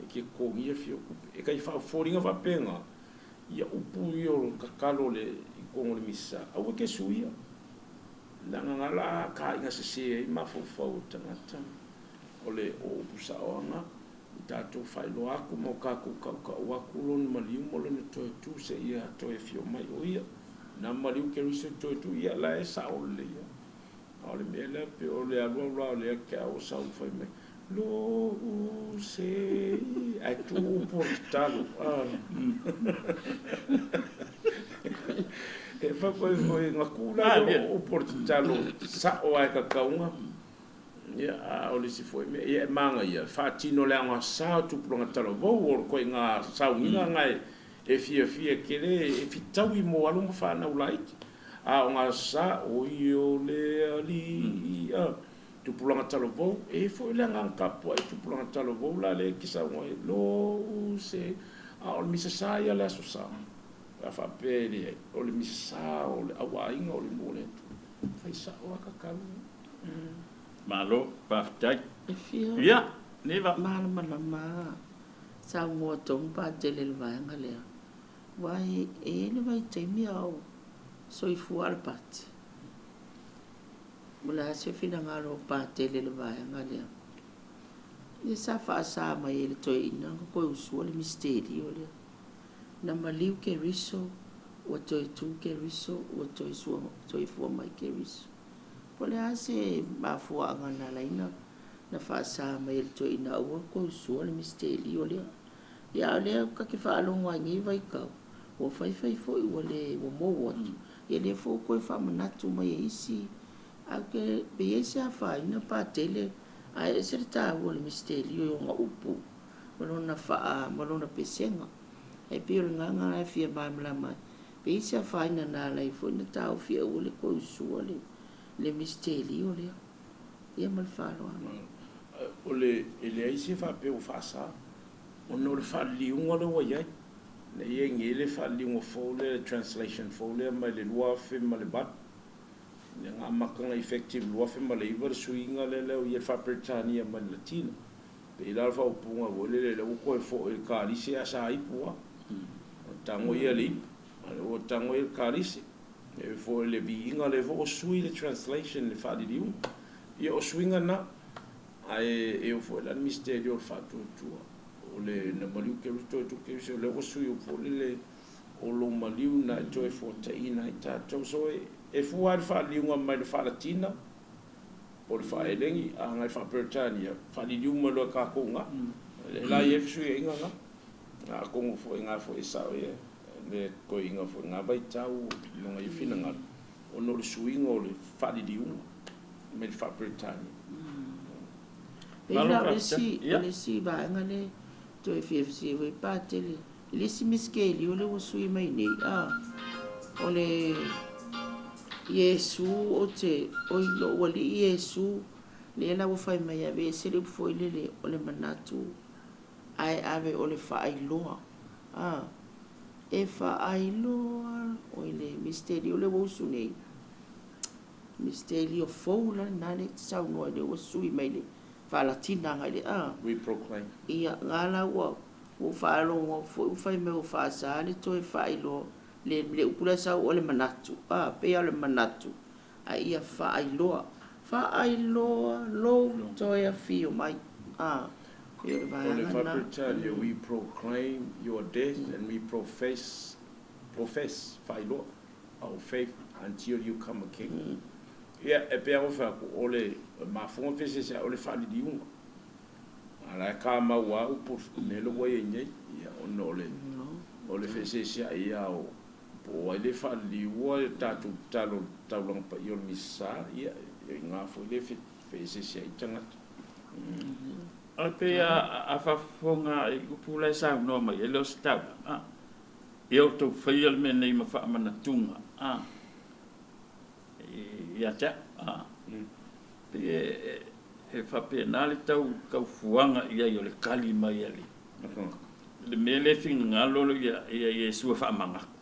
C: e te totogia fia o tupe. E tai faafoliga faapena, ia upu ia o le tatalo i totonu o le Misa, aua e te suia, leaga na la taaiga sese ai mafaufau o tagata, o le o upu sao lava na. I tatou faailoa atu ma o tatou tautau atu lona maliu ma lona toe tu seia toe afio mai o ia. Na maliu Keriso toe tu ia la e sao lelei lava. A o le mea lea pei o le alualu la o lea keau o sau fai mai, Lou sei ae tu upu o le tatalo. E fai koe foi na tu la o upu o le tatalo sao lava e kakauga. Ia, a o le isi foi mea, ia e manaia, e faatino le aogasa o tupulaga talavou, o le ituaiga sauniga na e fiafia tele e fitaui mo alo ma fanau laiti. A o gasa, oi o le alii, a, tupulaga talavou, e i ai foi le agaga tapuai i tupulaga talavou la lea e te saunoa ai, lou se, a o le misa sa ia le Aso Sa. Pe a faapea e leai, o le misa sa o le auaiga o le nuu o le Atua, fai sao lava tatalo.
A: Malo, faafetai.
D: E fia
A: Ia, Neva.
D: malamalama saunoa tonu Patele i le vaega lea, aua e i ai le vaitaimi a o soifua le Pati. O le a se finagalo o Patele i le vaega lea? Ia sa faasa mai e le toeaina ona toe usua le misitelio lea. Na maliu Keriso, ua toe tu Keriso, ua toe soifua mai Keriso. Po o le a se mafuaaga na ala ai na faasa mai e le toeaina aua le toe usua le misitelio lea. Ia a o lea ta te faalogo lava i nei vaitau, ua faifai foi ua le ua mou atu, ia lea foi ua toe faamanatu mai e isi, ae ou te pe i ai se afaina Patele ae ese le taua o le misitelio i ona upu ma lona faa ma lona pesega. Ae pei o le agaga lena e fia malamalama ai, pe i ai se afaina na ala ai foi ona taofi aua le toe usua le. le misitelio lea. Ia ma le faaaloalo.
C: O le, e leai se faapea ua faasa, ona o le faaliliuga lea ua i ai. Na i ai nei le faaliliuga fou lea, le translation fou lea mai le 2008. Lea na amata ona effective 2009 le suiga lea lea ua i ai le faa-Peretania mai le Latina. E pei la o le faaupuga foi lele lea ua toe foi i le kalise ae sa ipu lava. O tago ia le ipu, a o lea ua tago ia le kalise. E foi le viiga lea foi ua sui le translation le faaliliuga. Ia o suiga na, ae e oo foi la le misitelio o le faatuatua, o le na maliu Keriso toe tu Keriso, lea ua sui foi lele o lou maliu na e toe fuataiina ai tatou. So e fua lava le faaliliuga mai le faalatina po o le faaelegi agai le faa-Peretania, faaliliu mai loa e tatou i ina. O la e i ai le fesuiaiga na. Atonu foi na foi e sao ia le toeaina foi na vaitau i lona ia finagalo ona o le suiga o le faaliliuga mai le faa-Peretania.
D: Pei la o le isi, o le isi vaega lea toe fia fesili foi Patele i le isi misitelio lea ua sui mai nei, a, o le Iesu ou te, oi lou Alii Iesu, lea la ua fai mai e aveese le upu foi lele o le manatu ae ave o le faailoa, a, e faailoa, oi le misitelio lea ua usu nei, misitelio fou la lena lea e te saunoa ai lea ua sui mai le faalatina agai le a.
C: We proclaim.
D: Ia, na la ua ua faalogo atu foi ua fai mai ua faasa le toe faailoa le le upu la e sau o le manatu, a, pei lava o le manatu, a ia faailoa, faailoa lou toe afio mai. A, pei o le
C: O le
D: vaega lena.
C: faa-Peretania, we proclaim your death and we profess, profess, faailoa, our faith until you come again. Ia, e pei lava ona fai atu, o le mafuga feseseai, o le faaliliuga. A o la e kamau lava upu o le mea lea ua i ai nei, ia, ona o le, o le feeseeseai lava o, po o ai le faaliliua le tatou tatalo i le taulaga paia o le Misa, ia, e i ina foi le feeseeseai tagata.
A: E pei a faafofoga i upu la e saunoa mai ai le Ositaulaga, ia outou faia le mea nei ma faamanatuga ia te au. Pei e faapena le tau taufuaga i ai o le tali mai a le le mea lea e finagalo ia Iesu e faamanatu.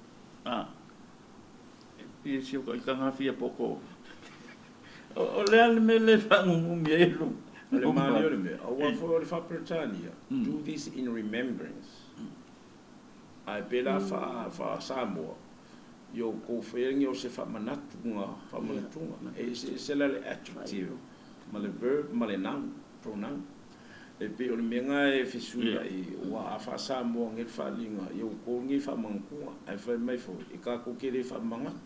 A: E pei si o ita gafia poto. O le a le mea lea e faanunumi ai lou
C: O le malie o le mea, aua foi o le faa-Peretania, do this in remembrance. Ae pei la faa-Samoa, ia outou faia lenei o se faamanatuga, faamanatuga. E eseese la le adjective ma le verb ma le noun, pronoun. E pei o le mea lena e fesuiai, aua a faa-Samoa nei le faaaliga, ia outou lenei faamanatuga. Ae fai mai foi, e tatou te le faamanatu.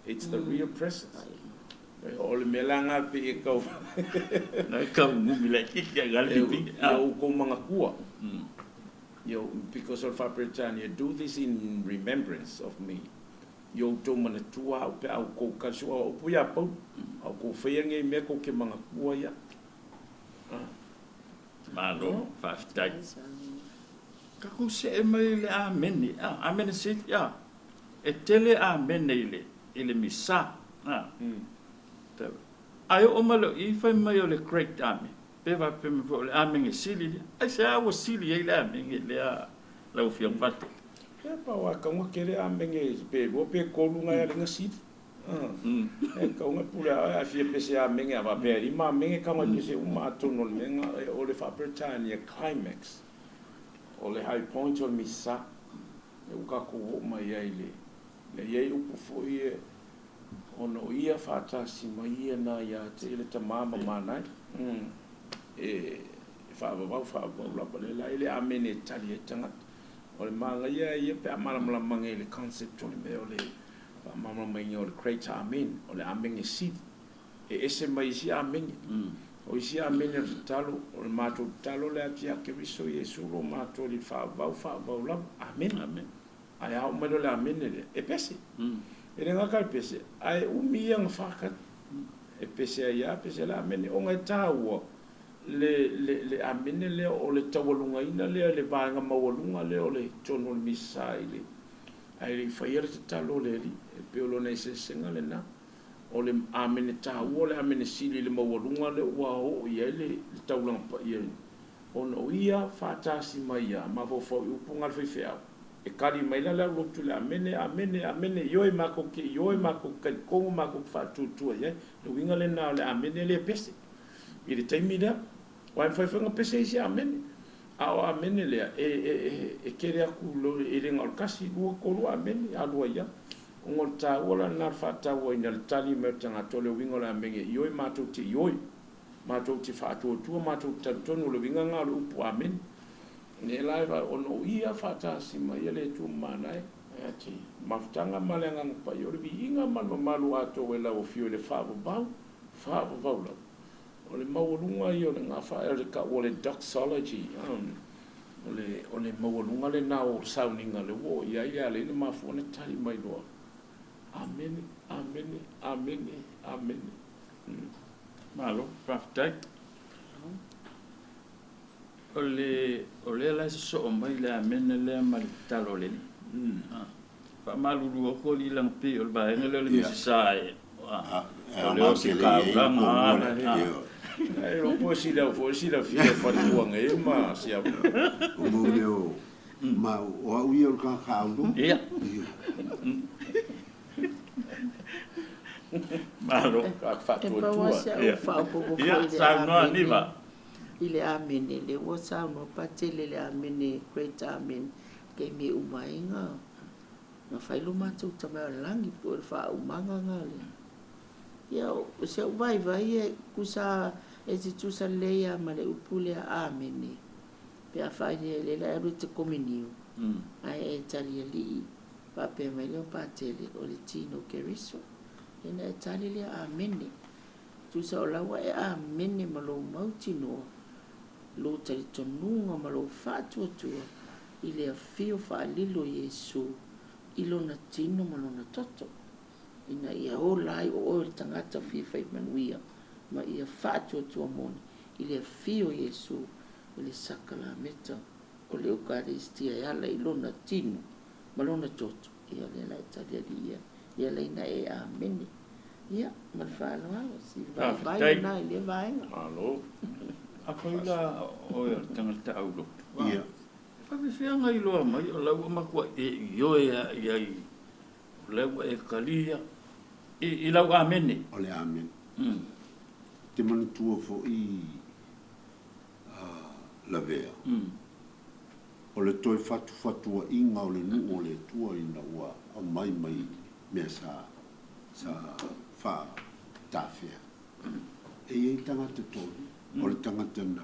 C: It's the real presence. O le mea la lena pei e tau
A: Na e tau numi laitiiti ai le pipii.
C: Ia outou manatua. Ia, because o le faa-Peretania, do this in remembrance of me. Ia outou manatua au pe a outou tali soo au upu ia Paulo. A outou faia lenei mea tou te manatua ia.
A: Malo, faafetai. Tatou see mai i le Amene, a, Amene sili, a. E tele Amene i le, i le Misa, a. Ae oo mai loa i i fai mai o le Great Amen, pe faapea mai foi o le Amene sili lea. Aisea ua sili ai le Amene lea lau Afioga Patele?
C: Ia, pau a taunga tele Amene pe lua pe tolu nai alii na sili. E taunga pule a oe a fia pese Amene a faapea e lima Amene taunga e pese uma atonu o le mea na o le faa-Peretania climax o le high point o le Misa lea ua tatou oo mai ai i le lea i ai upu foi e ona o ia faatasi ma ia na ia te ia le Tama ma Manaia e faavavau faavavau lava lea la e le Amene e tali ai tagata. O le manaia ia pe a malamalama nei i le concept o le mea o le faamalamalamaina o le Great Amen, o le Amene sili, e ese mai isi Amene. O isi Amene o le tatalo, o le matou tatalo lea atu ia Keriso Iesu lo matou Alii faavavau faavavau lava. Amene. Amen. Ae a oo mai loa le Amene lea, e pese. E le gata i le pese, ae umi ia ona faatali. E pese ai lava, pese ai le Amene, ona e taua le, le, le Amene lea o le taualugaina lea, le vaega maualuga lea o le tonu o le Misa i le, ae le i faia le tatalo a le Alii. E pei o lona eseesega lena. O le amene taua, o le amene sili i le maualuga lea ua oo i ai le taulaga paia ona o Ia faatasi mai ia mafaufau i upu na a le faifeau. E tali mai la le aulotu i le amene, amene, amene, ioe, matou te ioe, matou te talitonu, matou te faatuatua i ai. O le uiga lena o le amene lea e pese i le taimi lea. Aua e mafai foi ona pese isi amene, a o amene lea e, e, e, e tele atu e le na o le tasi, lua, tolu amene, alu ai lava. Ona o le taua la lena o le faatauaina le tali mai o le tagata o le uiga o le amene, ioe, matou te ioe, matou te faatuatua, matou te talitonu, o le uiga lena o le upu amene. Lea la e vaai, ona o Ia faatasi mai ia le Atua Mamana e. Te mafutaga ma le Agaga Paia, o le viiga ma le mamalu atoa i lau Afio i le faavavau, faavavau lava. O le maualuga ia o le gafa, o le taua o le doxology, o le, o le maualuga lena o le sauniga lea ua oo i ai, e ala ai ona mafua ona tali mai loa, Amene, amene, amene, amene.
A: Malo, faafetai. O le, o lea la e sosoo mai le amene lea ma le tatalo a le Alii. Faamalulu atu alii leaga pei o le vaega lea o le Misasa e, o lea o se taulaga a.
C: Ai o po sila fo sila fia faletua nei ma sia.
B: O mo mea o ma o au ia o le tagata aulotu.
A: Ia. Malo.
D: E pau lava si au faaopoopo foi i le
A: Saunoa
D: amene.
A: Niva.
D: I le amene, lea ua saunoa Patele i le amene, great amen, taimi e uma ai na na fai lo matou tama o le lagi po o le faaumaga na o le Ia o si au vaivai e tusa e tutusa lelei lava ma le upu lea amene pe afai lea la e alu e te komenio ae e talialii faapea mai lea o Patele o le tino Keriso ia ona e tali lea amene. Tusa o la ua e amene ma lou mautinoa, lou talitonuga ma lou faatuatua i le afio faalilo o Iesu i Lona tino ma Lona toto, ina ia ola ai o oe o le tagata fia fai manuia ma ia faatuatua moni i le afio o Iesu i le sakalameta o le Eukaristia e ala i Lona tino ma Lona toto. Ia o lea la e talialii ai, lea la ina e amene. Ia, ma le faaaloalo, si vaivai lena i lea vaega.
C: Malo.
A: Afai la o oe o le tagata aulotu,
B: Ia.
A: e faafefea iloa mai o la ua matua e ioe lava i ai, o la ua e talia i lau amene?
B: O le amene. Te manatua foi Lavea, o le toe fatufatuaiga o le nuu o le Atua ina ua aumai mai mea sa sa faatafea. E i ai tagata tolu, o le tagata na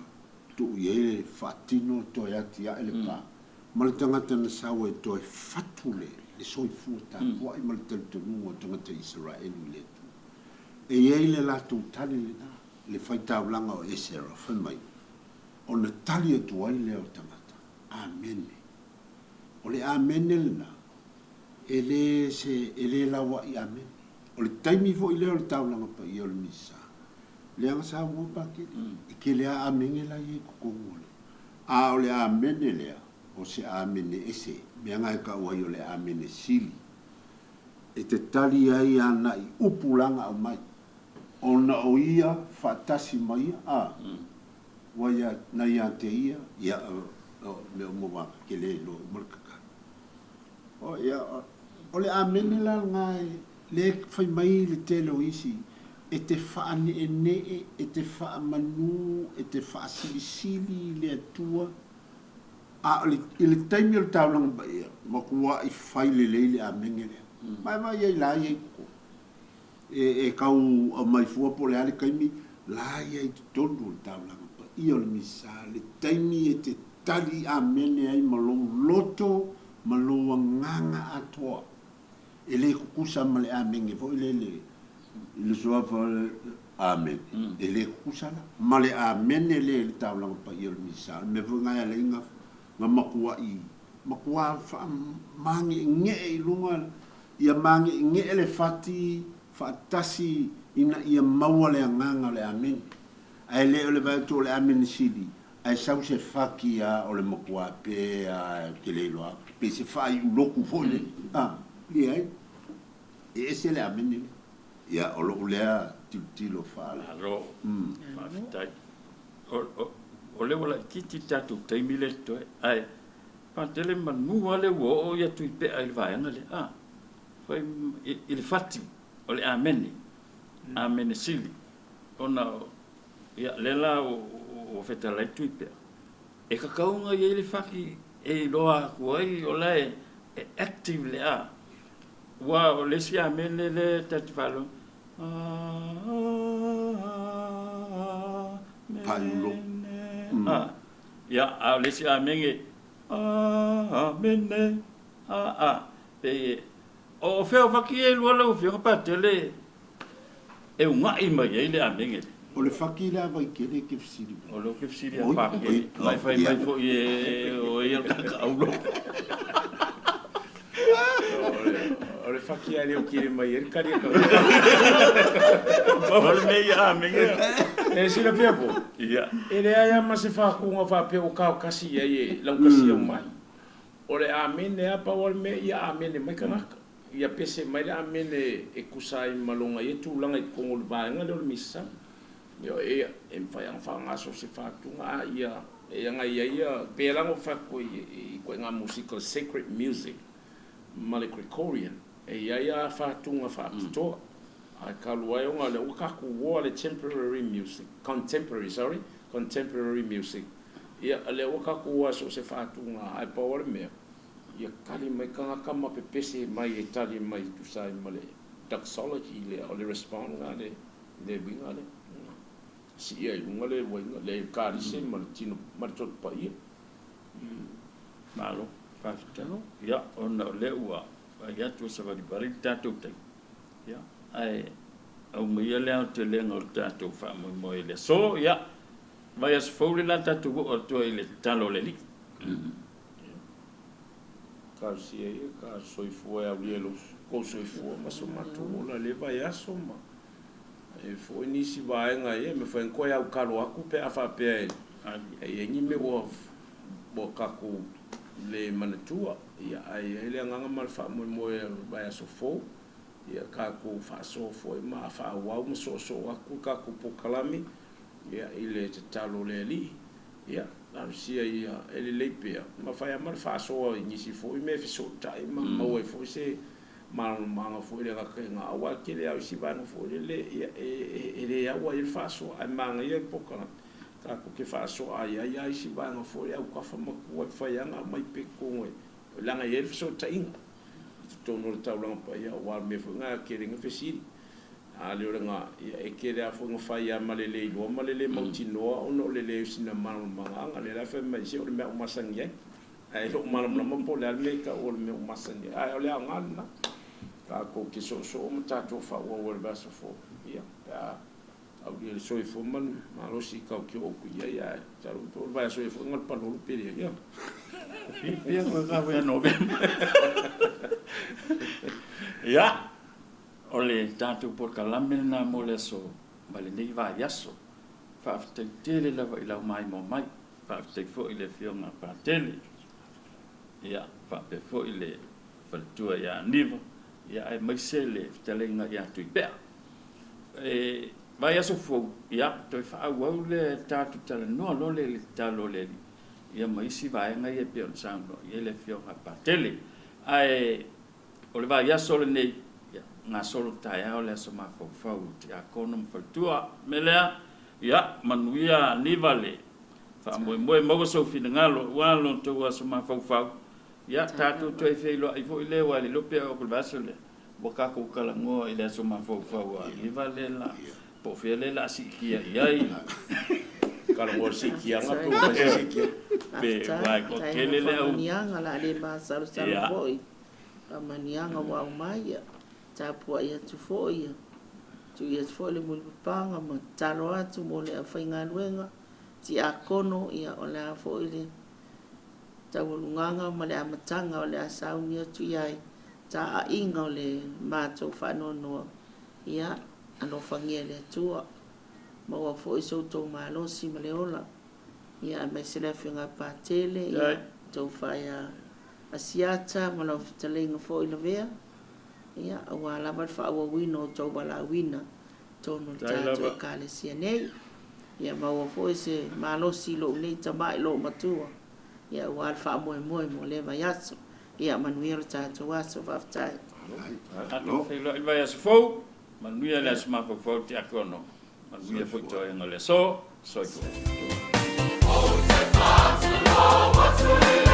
B: tuu i ai le faatino toe atiae le pa, ma le tagata na sau e toe fatu le le soifua tapuai ma le talitonuga o tagata Isaraelu i le Atua. E i ai le latou tali lena, le faitaulaga o Esera, fai mai, ona tali atu ai lea o tagata, Amene. O le amene lena, E le se, e le lauaʻi amene. O le taimi foi lea o le taulaga paia o le Misa, leaga saunoa Pakele, e tele lava amene la e i ai i totonu o le. A o le amene lea, o se amene ese, mea na e tau ai o le amene sili, e te tali ai anaʻi upu la na aumai, ona o ia faatasi ma ia, a, ua ia, na ia te ia, ia, o, mea uma ua kele iloa uma le tatalo. O, ia, o le amene la lena e, lea e fai mai le tele o isi, e te faaneenee, e te faamanu, e te faasilisili i le Atua, a o le, i le taimi o le taulaga paia, matuai fai lelei le amene lea. Ma e vaai ai la ia i totonu. E, e tau aumai fua po o le a le taimi, la ia i totonu o le taulaga paia o le Misa, le taimi e te tali amene ai ma lou loto ma lou agaga atoa. E le tutusa ma le amene foi lele i le suafa o le Amene. E le tutusa la ma le amene lea i le taulaga paia o le Misa. O le mea foi lena e ala ai na matuai, matua faamageegee i luga, ia mageegee le fati faatasi ina ia maua le agaga o le amene. Ae le o le vaai atu o le amene sili, Ae sau se faki a o le matua pe a ou te le iloa atu pe se faaiu lotu foi lele a leai e ese le amene lea. Ia, o lou lea tilotilo faale.
A: Malo, faafetai. O, o lea ua laitiiti le tatou taimi lea e totoe, ae Patele manu lava lea ua oo ia Tuipea i le vaega lea, a, fai i le fati o le Amene, Amene sili, ona, ia, lea la ua fetalai Tuipea, e tatau ona i ai le fati e iloa atu ai o la e active le a. Aua o le isi amene lea e ta te faalogo, Aamene. A, ia, a o le isi amene, Aamene, a, a, pei e, o fea o fati ia e lua lau Afioga Patele e una'i mai ai le amene lea?
B: O le fati lea a Vaitele e te fesili
A: mai. O lea ou te fesili ia Patele, ma e fai mai foi e o ia le tagata auro.
C: O le fati lava lea o kili mai ai le kali a
A: O le mea ia amene.
C: E silafia foi, e leai lava ma se fakuga faapea ua taotasi i ai e laugatasia uma ai. O le amene lava, pau lava le mea ia amene mai tagata. Ia pese mai le amene e tusa ai ma lona ia tulaga i totonu o le vaega lea o le misa. Ioe, e mafai lava ona faagasolo se faatuga, a ia e ana i ai ia, pei la ona ou fai atu i ituaiga musika o le sacred music ma le Gregorian, e i ai lava faatuga faapitoa. Ae talu ai ona o lea ua tatou uoa le temporary music, contemporary sorry, contemporary music, ia o lea ua tatou uoa i so o se faatuga, ae pau lava le mea, ia tali mai tagata ma pepese mai e tali mai e tusa ai ma le doxology lea, o le response lena le le uiga lea. Sii ai i luga le uaiga, le kalise ma le tino ma le toto paia.
A: Malo, faafetai. Ia, ona o lea ua vaai atu ua savalivali le tatou taimi, ia, ae aumaia le aotelega o le tatou faamoemoe i le aso. Ia, vaiaso fou le la tatou oo atu ai i le tatalo a le Alii.
C: Talosia ia ta soifua e aulia i lou tou soifua ma so matou ola i lea vaiaso ma e i ai foi nisi vaega ia e mafai ona toe aukalo atu pe a faapea e i ai ni mea ua ua tatou le manatua. Ia ae i ai le agaga ma le faamoemoe o le vaiaso fou ia tatou faasoa foi ma faaauau ma soosoo atu le tatou polokalame ia i le tatalo a le Alii. Ia, talosia ia e lelei pea, ma fai lava ma le faasoa i nisi foi mea e fesootai ma maua ai foi se malamalamaaga foi i le gataiga, aua e tele lava o isi vaega foi lele, ia, e le au ai le faasoa, ae manaia le polokalame tatou te faasoa ai ai lava isi vaega foi e autafa ma tua e mafai lava ona aumai pea i totonu e leaga e i ai le fesootaiga i totonu o le taulaga paia, aua o le mea foi lena e tele ai fesili. A le o lena, ia e tele lava foi na fai lava ma le le iloa ma le le mautinoa ona o le leai o sina malamalamaaga. Lea la e fai mai, se o le mea a ou masani ai. Ae le o malamalama po o le a le mea e tau o le mea ua masani ai. Ae o le aoga lena, tatou te soosoo ma tatou faaauau ai i le vaiaso fou, ia, pe a aulia le soifua ma le malosi i tautio o upu i ai, ae masalo po o le vaiaso ea foi na o le palolu pe leai. Ia.
A: Pia koe ka wea Novema. Ia, O le tatou polokalame lena mo le aso ma lenei vaiaso. Faafetai tele lava i lau maimoa mai. Faafetai foi i le Afioga a Patele, ia, faapea foi le faletua ia Aniva, ia, aemaise le fetalaiga ia Tuipea. E vaiaso fou, ia, toe faaauau le tatou talanoa loa lea i le tatalo a le Alii, ia ma isi vaega ia e pei ona saunoa i ai le Afioga a Patele. Ae O le vaiaso lenei, ia, gasolo taeao le aso mafaufau o Tiakono ma Faletua. O le mea lea, ia, manuia Aniva le faamoemoe, maua sou finagalo aua lo outou aso mafaufau. Ia, tatou toe feiloai foi lea, aua e le iloa pe oo atu i le vaiaso lea, ua tatou talanoa i le aso mafaufau a Aniva lea la, po o fea lea o le a siitia i ai.
C: Talanoa i le siitiaga pe ua fai se siitiaga.
A: Pe, aua e toatele le au.
D: Faafetai mo faamanuiaga, o le a le masalosalo foi. Faamanuiaga ua aumai, ia tapuai atu foi, ia tui atu foi le mulipapaga ma tatalo atu mo le aufaigaluega, tiakono, ia o le a foi le taualugaga ma le amataga o le a sauni atu i ai taaiga o le matou faanoanoa, ia alofagia e le Atua, maua foi so outou malosi ma le ola, ia aemaise le Afioga a Patele, ia tou faia Asiata ma lau fetalaiga foi Lavea. Ia, aua lava le faaauauina o tou valaauina i totonu o le tatou Ekalesia nei. Ia maua foi se malosi i lou nei tamai loomatua, ia aua le faamoemoe mo lea vaiaso. Ia manuia lo tatou aso. Faafetai.
A: Tatou feiloai i le vaiaso fou. Manuia le aso mafaufau Tiakono. Manuia foi toega o le aso. Soifua. Ou te faatulou atu i